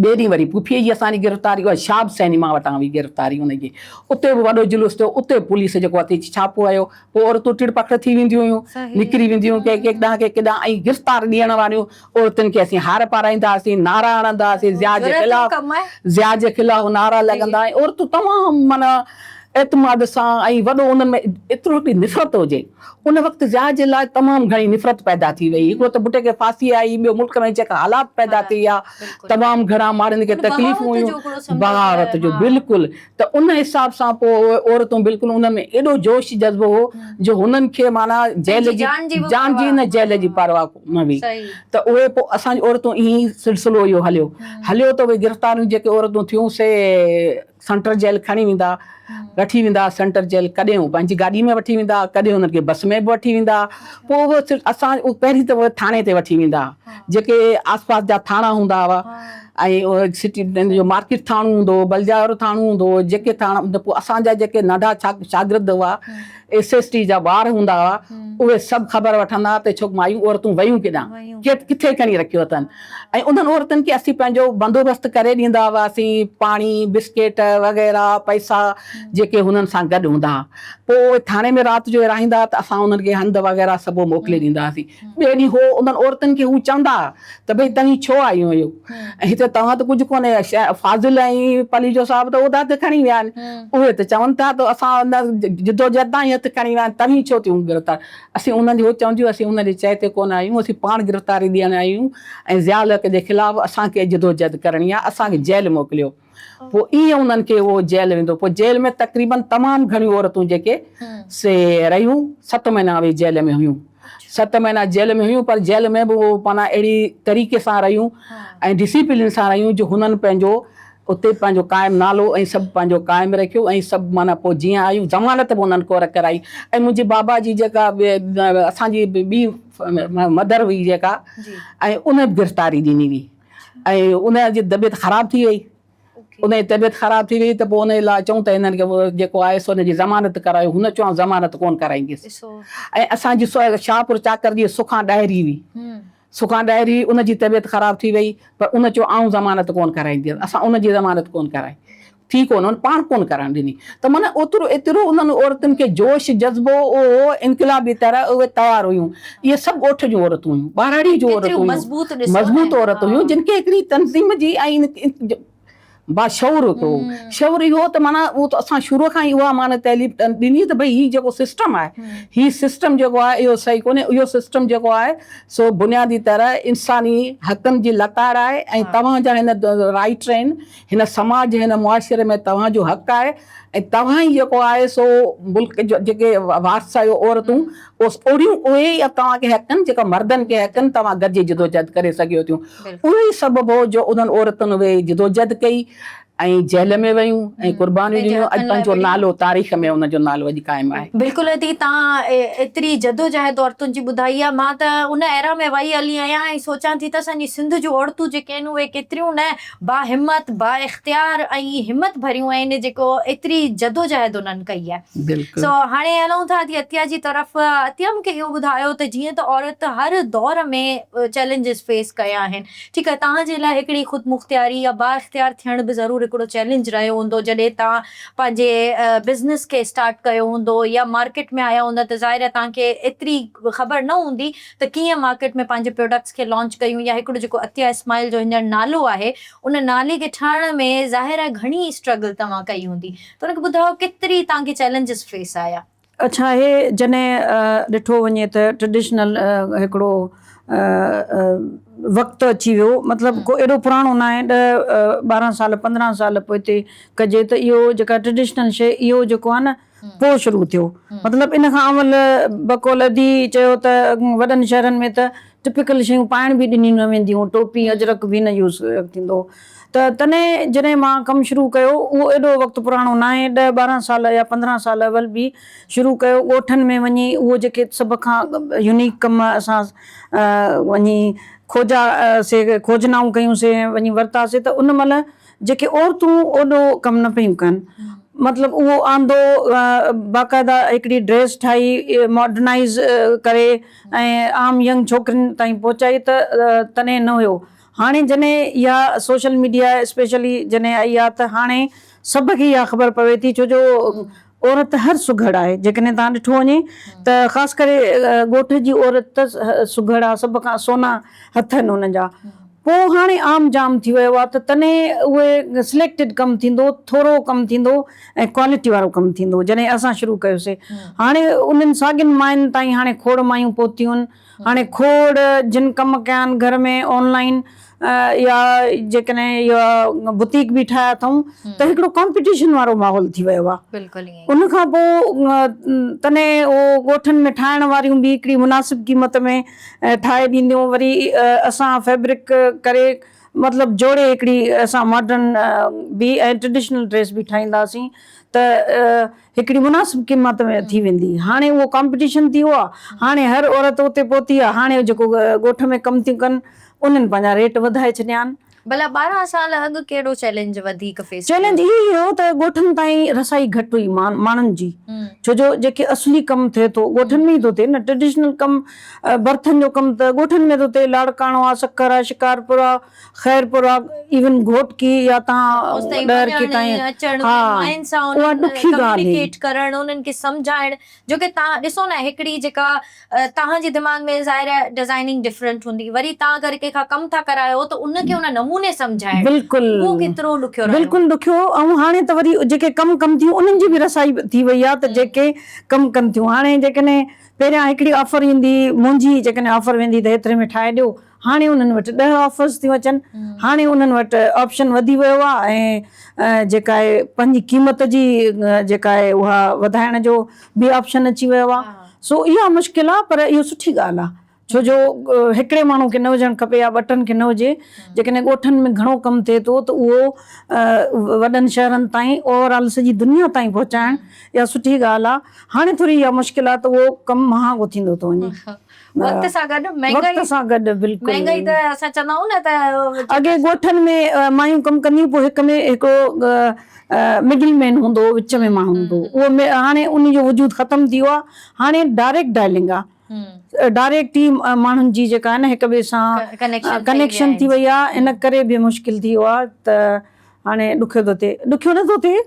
ٻئي ڏينهن وري پڦيء جي اسان جي گرفتاري اها شهاب سئنيما وٽان هئي گرفتاري ان جي اتي به وڏو جلوس ٿيو اتي به پوليس جيڪو اٿي ڇاپو هنيو پوء عورتون ٽڙ پکڙ ٿي وينديون هيون نڪري وينديون هيون ڪي ڪيڏانهن ڪي ڪيڏانهن ۽ گرفتار ڏيڻ واريون عورتن کي اسين هار پارائيندا هئاسين نعرا هڻندا هئاسين ضياء جي خلاف ضياء جي خلاف نعرا لڳندا ۽ عورتون تمام معنيٰ اعتماد سان ۽ وڏو انهن ۾ ايترو هڪڙي نفرت هجي. ان وقت ضياء جي لاء تمام گهڻي نفرت پيدا ٿي وئي. هڪڙو ته ڀٽي کي ڦاسي آئي، ٻيو ملڪ ۾ جيڪا حالات پيدا ٿي ويا، تمام گهڻا ماڻهن کي تڪليفون هيون، بغاوت جو بلڪل ته ان حساب سان پوء اهي عورتون بلڪل انهن ۾ ايڏو جوش جذبو هو جو هنن کي معنيٰ جيل جي جان جي نه جيل جي پرواهه نه هئي ته اهي پوء اسان جون عورتون ائين ئي سلسلو اهو هليو هليو ته اهي گرفتاريون جيڪي عورتون ٿيون سي سينٽر جيل کڻي ويندا، وٺي ويندا سينٽر جيل، ڪڏهن هو پنهنجي گاڏي ۾ وٺي ويندا، ڪڏهن هنن کي بس ۾ به وٺي ويندا، پوء اهو اسان پهرين ته ٿاڻي تي وٺي ويندا، جيڪي آس پاس جا ٿاڻا هوندا هئا. ۽ سٽي جو مارڪيٽ ٿاڻو هوندو هو، بلجا وارو ٿاڻو هوندو هو، جيڪي ٿاڻا هوندا پوء اسان جا جيڪي ننڍا شاگرد هئا ايس ايس ٽي جا ٻار هوندا هئا اهي سڀ خبر وٺندا هئا ته ڇو مايون عورتون ويون ڪيڏانهن ڪٿي کڻي رکيو اٿن ۽ انهن عورتن کي اسين پنهنجو بندوبست ڪري ڏيندا هئاسين پاڻي بسڪيٽ وغيره پئسا جيڪي هنن سان گڏ هوندا هئا پوء اهي ٿاڻي ۾ رات جو رهائيندا هئا ته اسان انهن کي هنڌ وغيره سڀ موڪلي ڏيندا هئاسين ٻئي ڏينهن هو انهن عورتن کي هو چوندا ها ته ڀئي توهين ڇو آيون آهيو ۽ هتي توهان ته ڪجهه ڪونهي فاضل ۽ پليجو صاحب ته عهدا هٿ کڻي ويا آهن اهي ته چون ٿا ته اسان ان جدوجهد تان ئي هٿ کڻي ويا آهن توهين ڇو ٿيون گرفتار اسين انهن جي هو چونديون اسين انهن جي چئي تي ڪونه آيون اسين پاڻ گرفتاري ڏيڻ آيون ۽ ضياء الحق جي خلاف اسان کي جدوجهد ڪرڻي آهي اسان کي جيل موڪليو پوء ائين انهن کي اهو جيل ويندو. پوء جيل ۾ تقريباً تمام گهڻيون عورتون جيڪي سي رهيون، ست مهينا اهي جيل ۾ هيون. ست مهينا جيل ۾ هيون پر جيل ۾ به اهو معنيٰ اهڙي طريقي سان رهيون ۽ ڊسيپلين سان رهيون جو هنن پنهنجو اتي پنهنجو قائم نالو ۽ سڀ پنهنجو قائم رکيو ۽ سڀ معنيٰ پوء جيئن آيون ضمانت به انهن ڪور ڪرائي ۽ منهنجي بابا جي جيڪا اسان جي ٻي مدر هئي جيڪا ۽ ان به گرفتاري ڏني هئي. ۽ ان جي طبيعت خراب ٿي وئي ان جي طبيعت خراب ٿي وئي ته پوء ان لاء چئون ته هنن کي جيڪو آهي سو ان جي ضمانت ڪرايو هن چيو آئون ضمانت ڪونه ڪرائينديس ۽ اسان جي شاهپور چاڪر جي سکان ڏاهري هئي سکان ڏاهري ان جي طبيعت خراب ٿي وئي پر ان چيو آئون ضمانت ڪونه ڪرائينديس اسان ان جي ضمانت ڪونه ڪرائي ٿي ڪونه هن پاڻ ڪونه ڪرڻ ڏني ته معنيٰ اوترو ايترو انهن عورتن کي جوش جذبو اهو انقلابي طرح اهي تيار هيون اهي سڀ ڳوٺ جون عورتون هيون ٻهراڙي جون عورتون هيون مضبوط عورتون هيون جن کي هڪڙي تنظيم جي ۽ باشعور هڪڙو شعور اهو ته معنيٰ اهو ته اسان شروع کان ئي اها معنيٰ تعليم ڏني ته ڀئي هي جيڪو سسٽم آهي هي سسٽم جيڪو آهي اهو صحيح ڪونهي اهو سسٽم جيڪو آهي سو بنيادي طرح انساني حقن جي لتاڙ آهي ۽ توهان جا هن رائيٽ آهن هن سماج هن معاشري ۾ توهان جو حق آهي ۽ توهان ئي جيڪو آهي سو ملڪ جو جيڪي وارث آهيو عورتون اهڙيون اهي ئي توهان کي حق آهن جيڪا مردن کي حق آهن توهان گڏجي جدوجهد ڪري سگهيو ٿيون اهو ئي سبب هو جو انهن عورتن اهي جدوجهد ڪئي ۽ جيل ۾ ويون ۽ قربانيون ڏنيون اڄ پنهنجو نالو تاريخ ۾ ان جو نالو اڄ قائم آهي. بلڪل ادي توهان ايتري جدوجهد عورتن جي ٻڌائي آهي مان ته ان ايرا ۾ وئي هلي آهيان ۽ سوچان ٿي ته اسان جي سنڌ جون عورتون جيڪي آهن اهي ڪيتريون نه باهمت، بااختيار ۽ همت ڀريون آهن جيڪو ايتري جدوجهد انهن ڪئي آهي. بلڪل. سو هاڻي هلون ٿا ادي عطيه جي طرف. عطيه مون کي اهو ٻڌايو ته جيئن ته عورت هر دور ۾ چئلينجز فيس ڪيا آهن ٺيڪ آهي توهان جي لاء هڪڙي خودمختياري يا بااختيار ٿيڻ به ضرور هڪڙو چئلينج رهيو هوندو جڏهن توهان پنهنجي بزنس کي اسٽارٽ ڪيو هوندو يا مارڪيٽ ۾ آيا هوندا ته ظاهر آهي توهان کي ايتري خبر نه هوندي ته ڪيئن مارڪيٽ ۾ پنهنجي پروڊڪٽس کي لانچ ڪيون يا هڪڙو جيڪو عطيه اسماعيل جو هينئر نالو آهي ان نالي کي ٺاهڻ ۾ ظاهر آهي گهڻي اسٽرگل توهان ڪئي هوندي ته ان کي ٻڌايو ڪيتري توهان کي چئلينجز فيس آيا. اڇا هي جڏهن ڏٺو وڃي ته ٽريڊيشنل هڪڙو وقت اچي ويو مطلب ڪو ايڏو پراڻو ناهي ڏهه ٻارهن سال پندرهن سال پوئتي ڪجي ته اهو جيڪا ٽريڊيشنل شي اهو جيڪو آهي نه پوء شروع ٿيو. مطلب ان کان اول بقول ادي چيو ته وڏن شهرن ۾ ته ٽپيڪل شيون پائڻ به ڏنيون نه وينديون هيون، ٽوپي اجرڪ به نه يوز ٿيندو هو ته تڏهن جڏهن مان ڪم شروع ڪيو اهو ايڏو وقت پراڻو ناهي ڏهه ٻارهن سال يا پندرهن سال اول به شروع ڪيو ڳوٺن ۾ وڃي اهو جيڪي سڀ کان يونيڪ ڪم اسان وڃي کوجا سي کوجنائون ڪيون سي وڃي ورتاسي ته ان مهل جيڪي عورتون اوڏو ڪم نه پيون ڪن مطلب اهو آندو باقاعده هڪڙي ڊريس ٺاهي ماڊرنائيز ڪري ۽ عام ينگ ڇوڪرين تائين پهچائي ته تڏهن نه هيو هاڻي جڏهن اها سوشل ميڊيا اسپيشلي جڏهن آئي آهي ته هاڻي سڀ کي اها خبر پوي ٿي ڇو جو عورت هر سگهڙ آهي جيڪڏهن توهان ڏٺو وڃي ته خاص ڪري ڳوٺ جي عورت ته سگهڙ آهي سڀ کان سونا هٿ آهن ان جا پوء هاڻي عام جام ٿي ويو آهي ته تڏهن اهي سليڪٽيڊ ڪم ٿيندو ٿورو ڪم ٿيندو ۽ ڪوالٽي وارو ڪم ٿيندو جڏهن اسان شروع ڪيوسي هاڻي انهن ساڳين ماين تائين هاڻي کوڙ مايون پهتيون آهن هاڻي کوڙ جن ڪم ڪيا آهن گهر ۾ آن لائين يا جيڪڏهن اها بوتيڪ به ٺاهيا اٿئون ته هڪڙو ڪامپيٽيشن وارو ماحول ٿي ويو آهي ان کان پوء تڏهن اهو ڳوٺن ۾ ٺاهڻ واريون به هڪڙي مناسب قيمت ۾ ٺاهي ڏينديون وري اسان فيبرڪ ڪري مطلب جوڙي هڪڙي اسان ماڊرن به ۽ ٽريڊيشنل ڊريس به ٺاهينداسين ته هڪڙي مناسب قيمت ۾ ٿي ويندي. هاڻي اهو ڪامپيٽيشن ٿي ويو آهي. هاڻي هر عورت اتي پهتي آهي. هاڻي جيڪو ڳوٺ ۾ ڪم ٿيون ڪن انهن پنهنجا ريٽ وڌائي ڇڏيا آهن. ڀلا 12 سال اڳ ڪهڙو چئلينج وڌيڪ فيس ڪيو؟ چئلينج اهو ئي هو ته ڳوٺن تائين رسائي گهٽ هئي ماڻهن جي ڇو جو جيڪي اصلي ڪم ٿئي ٿو ڳوٺن ۾ ئي ٿو ٿئي نه ٽريڊيشنل ڪم برٿن جو ڪم ته ڳوٺن ۾ ٿو ٿئي لاڙڪاڻو آ سکر آ شڪارپور آ خيرپور آ ايون گهوٽڪي يا تان ڏهرڪي تائين اچڻ ها ماين سان اها ڏکي ڳالهه هئي. ڪميونيڪيٽ ڪرڻ انهن کي سمجهائڻ جو ڪي تان ڏسو نه هڪڙي جيڪا توهان جي دماغ ۾ ظاهر آهي ڊزائننگ ڊفرنٽ هوندي وري توهان اگر ڪنهن کان ڪم ٿا ڪرايو ته ان کي ان نموني سمجهائڻ بلڪل اهو ڪيترو ڏکيو رهيو. بلڪل ڏکيو ۽ هاڻي ته وري جيڪي ڪم ڪن ٿيون انهن جي به رسائي ٿي وئي آهي ته جيڪي ڪم ڪن ٿيون هاڻي جيڪڏهن پهريان هڪڙي آفر ايندي منهنجي جيڪڏهن آفر ويندي ته هيتري ۾ ٺاهي ڏيو هاڻي انهن وٽ ڏهه آفرز ٿيون اچن هاڻي انهن وٽ آپشن وڌي ويو آهي ۽ جيڪا آهي پنهنجي قيمت جي جيڪا آهي اها وڌائڻ جو به آپشن اچي ويو آهي سو اها مشڪل آهي پر اهو سٺي ڳالهه آهي ڇو جو هڪڙي ماڻهو کي نه هجڻ کپي يا ٻه ٽن کي نه هجي جيڪڏهن ڳوٺن ۾ گهڻو ڪم ٿئي ٿو ته اهو وڏن شهرن تائين اوور آل سڄي دنيا تائين پهچائڻ اها سٺي ڳالهه آهي هاڻي ٿوري اها مشڪل آهي ته اهو ڪم مهانگو ٿيندو ٿو وڃي. وقت سان گڏ مهنگائي وقت سان گڏ بلڪل مهنگائي ته اسان چوندا آهيون نه ته اڳي ڳوٺن ۾ مايون ڪم ڪنديون پوء هڪ ۾ هڪڙو مڊل مين هوندو هو وچ ۾ ماڻهو هوندو هو اهو هاڻي ان جو وجود ختم ٿي ويو آهي هاڻي ڊائريڪٽ ڊائلنگ آهي ڊائريڪٽ ئي ماڻهن جي جيڪا آهي نه هڪ ٻئي سان ڪنيڪشن ٿي وئي آهي ان ڪري به مشڪل ٿي ويو آهي ته هاڻي ڏکيو ٿو ٿئي، ڏکيو نه ٿو ٿئي،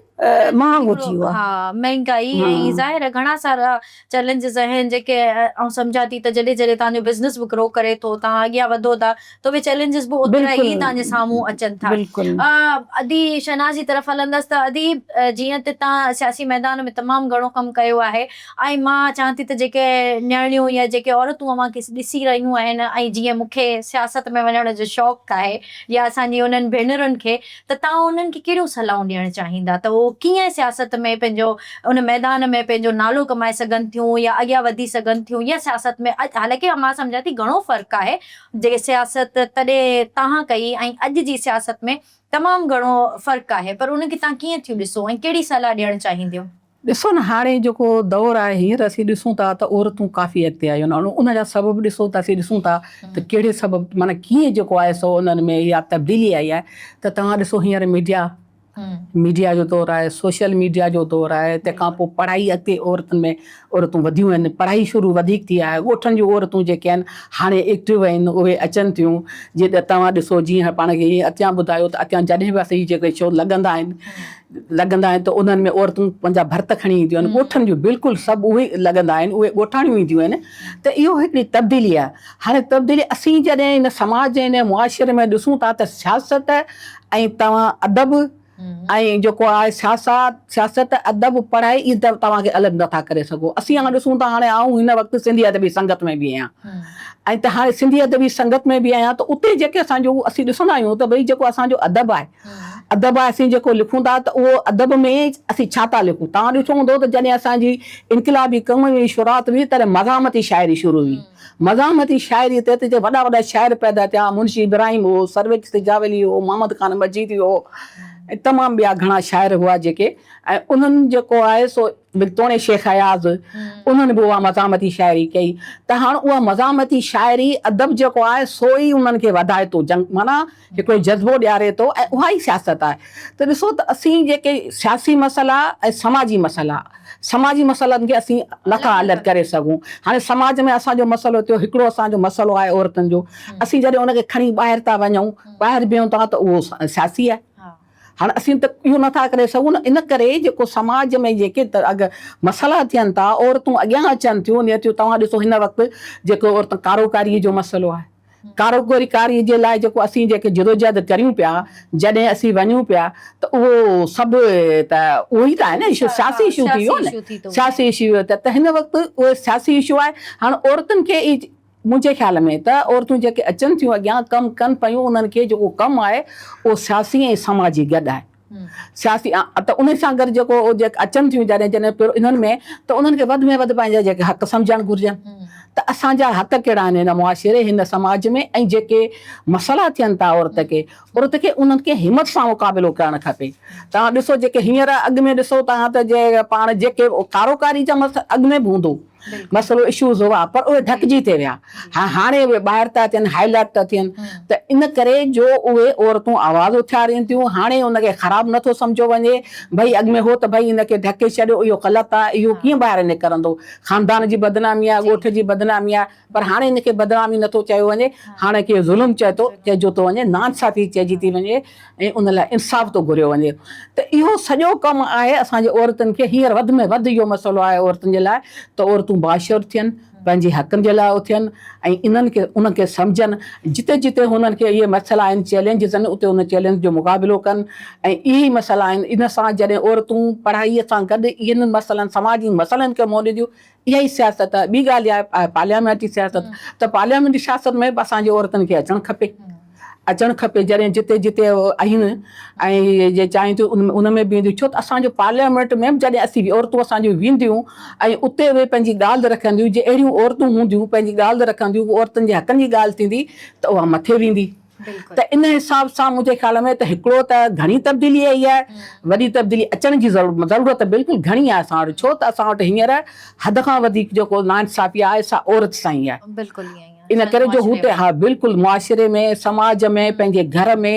مهانگو ٿي ويو آهي. ها مهنگائي ۽ ظاهر آهي گهڻا سارا چئلينجز آهن جيڪي آئون سمجهان ٿي ته جڏهن جڏهن توهان جو بزنس به گرو ڪري ٿو توهان اڳيان وڌو ٿا ته اهي چئلينجز به اوترا ئي توهان جي سامهون اچن ٿا. ادي شهناز جي طرف هلندس ته ادي جيئن ته توهان سياسي ميدان ۾ تمام گهڻو ڪم ڪيو آهي ۽ مان چاهان ٿي ته جيڪي نياڻيون يا جيڪي عورتون اوهان کي ڏسي رهيون آهن ۽ جيئن مون کي سياست ۾ وڃڻ جو شوق آهي يا اسان جي انهن ڀينرن کي ته توهان انهن کي ڪهڙيون صلاحون ڏيڻ چاهيندا ته اهو ڪيئن سياست ۾ پنهنجو ان ميدان ۾ پنهنجو نالو ڪمائي سگهن ٿيون يا اڳيان وڌي سگهن ٿيون يا سياست ۾ حالانڪه مان سمجهان ٿي گهڻو فرق آهي جيڪي سياست تڏهن توهان ڪئي ۽ اڄ جي سياست ۾ تمام گهڻو فرق آهي پر ان کي توهان ڪيئن ٿيون ڏسو ۽ ڪهڙي صلاح ڏيڻ چاهينديون؟ ڏسو نه هاڻي جيڪو دور آهي هينئر اسين ڏسون ٿا ته عورتون ڪافي اڳتي آيون آهن ان جا سبب ڏسو ته اسين ڏسون ٿا ته ڪهڙي سبب معنيٰ ڪيئن جيڪو آهي سو انهن ۾ اها تبديلي آئي آهي ته توهان ڏسو هينئر ميڊيا ميڊيا جو دور آهي سوشل ميڊيا جو دور آهي تنهن کان پوء پڙهائي اڳتي عورتن ۾ عورتون وڌيون آهن پڙهائي شروع وڌيڪ ٿي آهي ڳوٺن جون عورتون جيڪي آهن هاڻي ايڪٽو آهن اهي اچن ٿيون جيئن ته توهان ڏسو جيئن پاڻ کي اڳيان ٻڌايو ته اڳيان جڏهن به اسين جيڪي شو لڳندا آهن لڳندا آهن ته انهن ۾ عورتون پنهنجا ڀرت کڻي اينديون آهن ڳوٺن جون بلڪل سڀ اهي لڳندا آهن اهي ڳوٺاڻيون اينديون آهن ته اهو هڪڙي تبديلي آهي هاڻي تبديلي اسين جڏهن هن سماج ۽ هن معاشري ۾ ڏسون ٿا ته سياست ۽ توهان ادب ۽ جيڪو آهي سياست سياست ادب پڙهائي اهي ته توهان کي الڳ نٿا ڪري سگهو اسين هاڻي ڏسون ٿا هاڻي آئون هن وقت سنڌي ادبي سنگت ۾ به آهيان ۽ ته هاڻي سنڌي ادبي سنگت ۾ به آهيان ته اتي جيڪي اسان جو اسين ڏسندا آهيون ته ڀئي جيڪو اسان جو ادب آهي ادب آهي اسين جيڪو لکون ٿا ته اهو ادب ۾ اسين ڇا ٿا لکون توهان ڏٺو هوندو ته جڏهن اسان جي انقلابي ڪم جي شروعات هئي تڏهن مزاحمتي شاعري شروع هئي مزاحمتي شاعري تي ته وڏا وڏا شاعر پيدا ٿيا منشي ابراهيم هو سرويچ سجاولي هو محمد خان مجيدي هو ۽ تمام ٻيا گهڻا شاعر هئا جيڪي ۽ انهن جيڪو آهي سو توڻي شيخ اياز انهن به اها مزاحمتي شاعري ڪئي ته هاڻ اها مزاحمتي شاعري ادب جيڪو آهي سو ئي انهن کي وڌائي ٿو جنگ معنيٰ هڪڙو جذبو ڏياري ٿو ۽ اها ئي سياست آهي ته ڏسو ته اسين جيڪي سياسي مسئلا ۽ سماجي مسئلا سماجي مسئلن کي اسين نٿا الڳ ڪري سگهون هاڻي سماج ۾ اسان جو مسئلو ٿيو هڪڙو اسان جو مسئلو آهي عورتن جو اسين جڏهن ان کي کڻي ٻاهر ٿا وڃون ٻاهر بيهون ٿا ته اهو سياسي آهي هاڻ اسين ته اهو نٿا ڪري سگهون نه ان ڪري جيڪو سماج ۾ جيڪي اڳ مسئلا ٿين ٿا عورتون اڳيان اچن ٿيون نيتيون توهان ڏسو هن وقت جيڪو عورتن ڪاروڪاري جو مسئلو آهي ڪاروڪاري ڪاري جي لاء جيڪو اسين جيڪي جدوجهد ڪريون پيا جڏهن اسين وڃون پيا ته اهو سڀ ته اهو ئي ته آهي نه اشو سياسي اشو ٿي ويو نه سياسي اشو ته هن وقت اهو سياسي اشو آهي هاڻ عورتن کي منهنجي خيال ۾ ته عورتون جيڪي اچن ٿيون اڳيان ڪم ڪن پيون انهن کي جيڪو ڪم آهي اهو سياسي ۽ سماجي گڏ آهي سياسي ته انهي سان گڏ جيڪو جيڪي اچن ٿيون جڏهن جڏهن پير انهن ۾ ته انهن کي وڌ ۾ وڌ پنهنجا جيڪي حق سمجهڻ گهرجن ته اسان جا حق ڪهڙا آهن هن معاشري هن سماج ۾ ۽ جيڪي مسئلا ٿين ٿا عورت کي عورت کي انهن کي همت سان مقابلو ڪرڻ کپي توهان ڏسو جيڪي هينئر اڳ ۾ ڏسو توهان ته جي پاڻ جيڪي ڪاروڪاري جا مسئلا اڳ ۾ به هوندو. مسئلو اشوز هئا پر اهي ڍڪجي ٿي ويا. ها هاڻي اهي ٻاهر ٿا اچن هائي لائيٽ ٿا ٿين ته ان ڪري جو اهي عورتون آواز اٿارين ٿيون هاڻي ان کي خراب نٿو سمجهيو وڃي ڀئي اڳ ۾ هو ته ڀئي ان کي ڍڪي ڇڏيو اهو غلط آهي اهو ڪيئن ٻاهر نڪرندو خاندان جي بدنامي آهي ڳوٺ جي بدنامي آهي پر هاڻي ان کي بدنامي نٿو چيو وڃي هاڻي کي ظلم چئي ٿو چئجو ٿو وڃي ناانصافي چئجي ٿي وڃي ۽ ان لاء انصاف ٿو گهريو وڃي ته اهو سڄو ڪم آهي اسان جي عورتن کي هينئر وڌ ۾ وڌ اهو مسئلو آهي عورتن جي لاء ته عورتون باشعور ٿين پنهنجي حقن جي لاء اٿين ۽ انهن کي انهن کي سمجهن جتي جتي هنن کي اهي مسئلا آهن چئلينجز آهن اتي ان چئلينج جو مقابلو ڪن ۽ اهي ئي مسئلا آهن ان سان جڏهن عورتون پڙهائي سان گڏ انهن مسئلن سماجي مسئلن کي منهن ڏينديون اها ئي سياست آهي ٻي ڳالهه اها آهي پارليامينٽي سياست ته پارليامينٽي سياست ۾ به اسان جي عورتن کي اچڻ کپي اچڻ کپي جڏهن جتي جتي آهن ۽ جي چاهين ٿيون ان ۾ به اينديون ڇو ته اسان جو پارليامينٽ ۾ به جڏهن اسين عورتون اسان جون وينديون ۽ اتي اهي پنهنجي ڳالهه رکنديون جي اهڙيون عورتون هونديون پنهنجي ڳالهه رکنديون عورتن جي حقن جي ڳالهه ٿيندي ته اها مٿي ويندي ته ان حساب سان منهنجي خيال ۾ ته هڪڙو ته گهڻي تبديلي آئي آهي وڏي تبديلي اچڻ جي ضرورت بلڪل گهڻي آهي اسان وٽ ڇو ته اسان وٽ هينئر حد کان وڌيڪ جيڪو ناانصافي آهي سا عورت سان ئي آهي بلڪل ائين ئي ان ڪري جو هو ته ها بلڪل معاشري ۾ سماج ۾ پنهنجي گهر ۾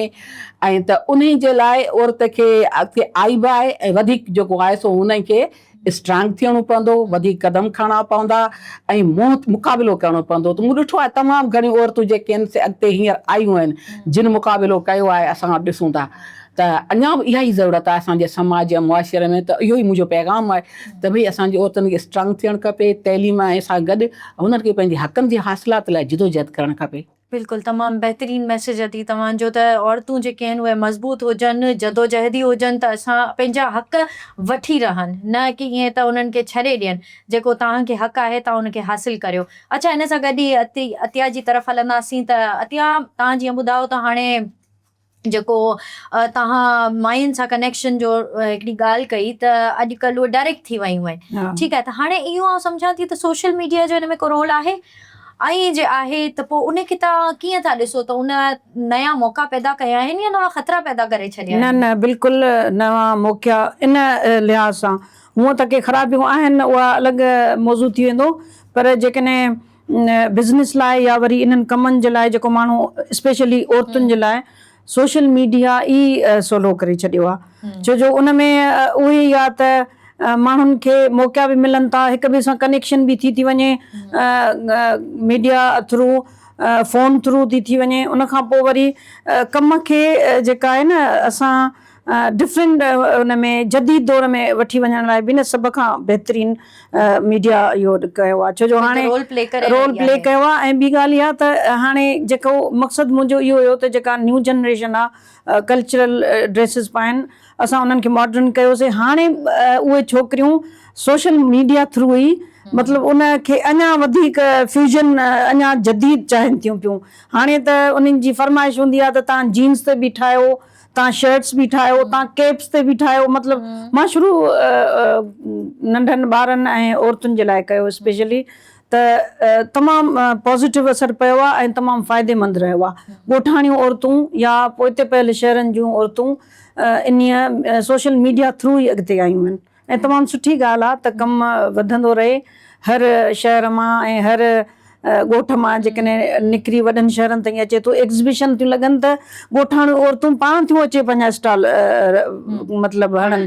۽ ته انهي جي لاء عورت کي اڳتي آئي به آهي ۽ وڌيڪ جيڪو آهي سو هن کي اسٽرانگ ٿيڻو پوندو وڌيڪ قدم کڻڻا پوندا ۽ منهن مقابلو ڪرڻو پوندو ته مون ڏٺو آهي تمام گهڻيون عورتون جيڪي آهن سي اڳتي هينئر آيون آهن جن مقابلو ڪيو آهي اسان ڏسون ٿا ته اڃا به اها ئي ضرورت آهي اسان جي سماج ۽ معاشري ۾ ته اهو ئي منهنجو پيغام آهي ته ڀئي اسان جي عورتن کي اسٽرانگ ٿيڻ کپي تعليم ۽ سان گڏ هنن کي پنهنجي حقن جي حاصلات لاء جدوجهد ڪرڻ کپي. بلڪل تمام بهترين ميسيج ادي توهان جو ته عورتون جيڪي آهن اهي مضبوط هجن جدوجهدي هجن ته اسان پنهنجا حق وٺي رهن نه ڪي ائين ته انهن کي ڇڏي ڏين جيڪو توهان کي حق آهي توهان ان کي حاصل ڪريو اڇا ان سان گڏ ئي عطيا جي طرف هلنداسين ته عطيا توهان جيئن ٻڌايو ته هاڻي جيڪو توهان ماين سان ڪنيڪشن جو هڪڙي ڳالهه ڪئي ته اڄڪلهه اهي ڊائريڪٽ ٿي ويون آهن ٺيڪ آهي ته هاڻي اهو آئون سمجهان ٿي ته سوشل ميڊيا جو هن ۾ ڪو رول آهي ۽ جي آهي ته پوء ان کي توهان ڪيئن ٿا ڏسو ته ان نيا موقعا پيدا ڪيا آهن يا نوان خطرا پيدا ڪري ڇڏيا نه آهن؟ نه بلڪل نوان موقعا ان لحاظ سان هونء ته ڪي خرابيون آهن اها الڳ موضوع ٿي ويندو پر جيڪڏهن بزنس لاء يا وري انهن ڪمن جي لاء جيڪو ماڻهو اسپيشلي عورتن جي لاء سوشل ميڊيا ئي سولو ڪري ڇڏيو آهي ڇو جو ان ۾ اهي ئي آهي ته ماڻهن کي موقعا به ملن ٿا هڪ ٻئي سان ڪنيڪشن به ٿي ٿي وڃي ميڊيا ٿرو فون ٿرو ٿي ٿي وڃي ان کان پوء وري ڪم کي جيڪا آهي نه اسان ڊفرنٽ ان ۾ جديد دور ۾ وٺي وڃڻ لاء به نه سڀ کان بهترين ميڊيا اهو ڪيو آهي ڇو جو هاڻي رول پلي ڪري رول پلي ڪيو آهي ۽ ٻي ڳالهه اها ته هاڻي جيڪو مقصد منهنجو اهو هيو ته جيڪا نيو جنريشن آهي ڪلچرل ڊريسز پائن اسان انهن کي ماڊرن ڪيوسي هاڻي اهي ڇوڪريون سوشل ميڊيا ٿرو ئي مطلب ان کي اڃا وڌيڪ فيوزن اڃا جديد چاهين ٿيون پيون هاڻي ته انهن جي فرمائش هوندي آهي ته تان جينز تي به ٺاهيو تان شرٽس به ٺاهيو تان ڪيپس تي به ٺاهيو مطلب مان شروع ننڍن ٻارن ۽ عورتن جي لاء ڪيو اسپيشلي ته تمام پازيٽو اثر پيو آهي ۽ تمام فائديمند رهيو آهي ڳوٺاڻيون عورتون يا پوئتي پيل شهرن جون عورتون انهيء سوشل ميڊيا ٿرو ئي اڳتي آيون آهن ۽ تمام سٺي ڳالهه آهي ته ڪم وڌندو رهي هر شهر مان ۽ هر ڳوٺ مان جيڪڏهن نڪري وڏن شهرن تائين اچي ٿو ايگزيبيشن ٿيون لڳن ته ڳوٺاڻيون عورتون پاڻ ٿيون اچي پنهنجا اسٽال مطلب هڻن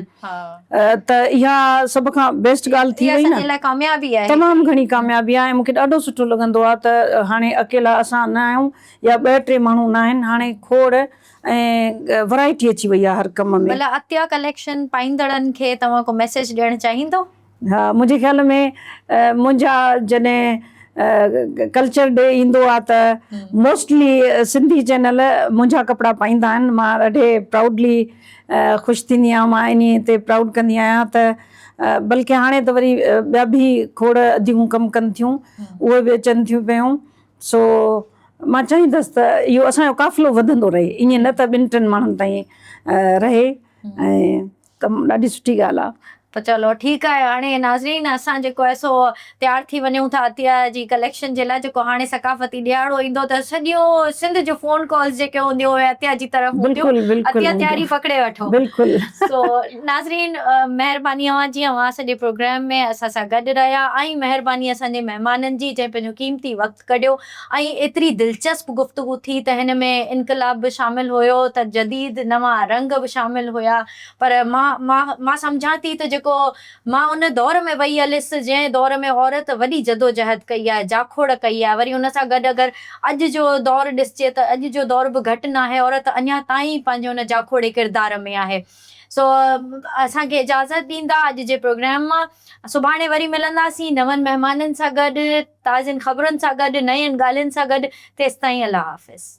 ته اها سڀ کان بيسٽ ڳالهه ٿي وئي نه ڪاميابي آهي تمام گهڻي ڪاميابي آهي ۽ مونکي ڏاڍو سٺو لڳندو آهي ته هاڻي اڪيلا اسان نه آهيون يا ٻه ٽي ماڻهو نه آهن هاڻي کوڙ ۽ ورائٽي اچي وئي آهي هر ڪم ۾. ڀلا عطيه ڪليڪشن پائيندڙن کي توهان ڪو ميسيج ڏيڻ چاهيندو؟ ها منهنجي خيال ۾ منهنجا جڏهن ڪلچر ڊي ايندو آهي ته موسٽلي سنڌي چينل منهنجا ڪپڙا پائيندا آهن مان ڏاڍي پرائوڊلي خوش ٿيندي آهيان مان انهي تي پرائوڊ ڪندي آهيان ته بلڪه هاڻي ته وري ٻيا به کوڙ اديون ڪم ڪن ٿيون اهي به اچن ٿيون پيون سو مان چاهيندس ته اهو اسان جو قافلو وڌندو رهي ائين نه ته ٻن ٽن ماڻهن تائين رهي ۽ ته ڏاڍي سٺي ڳالهه آهي. ته چلو ٺيڪ آهي هاڻي ناظرين اسان جيڪو آهي سو تيار ٿي وڃون ٿا عطيه جي ڪليڪشن جي لاء جيڪو هاڻي ثقافتي ڏيهاڙو ايندو ته سڄيون سنڌ جون فون ڪالز جيڪي هونديون اهي عطيه جي طرف هونديون بلڪل بلڪل عطيه تياري پڪڙي وٺو بلڪل. سو ناظرين مهرباني اوهان جي اوهان سڄي پروگرام ۾ اسان سان گڏ رهيا ۽ مهرباني اسان جي مهمانن جي جنهن پنهنجو قيمتي وقت ڪڍيو ۽ ايتري دلچسپ گفتگو ٿي ته هن ۾ انقلاب به شامل هيو ته جديد نوان رنگ به شامل هيا پر مان مان مان سمجهان ٿي ته جيڪو مان ان دور ۾ وئي هليس جنهن دور ۾ عورت وڏي جدوجهد ڪئي آهي جاکوڙ ڪئي آهي وري ان سان گڏ اگر اڄ جو دور ڏسجي ته اڄ جو دور به گهٽ ناهي عورت اڃا تائين پنهنجي ان جاکوڙي ڪردار ۾ آهي سو اسان کي اجازت ڏيندا اڄ جي پروگرام مان سڀاڻي وري ملنداسين نون مهمانن سان گڏ تازين خبرن سان گڏ نين ڳالهين سان گڏ تيستائين الله حافظ.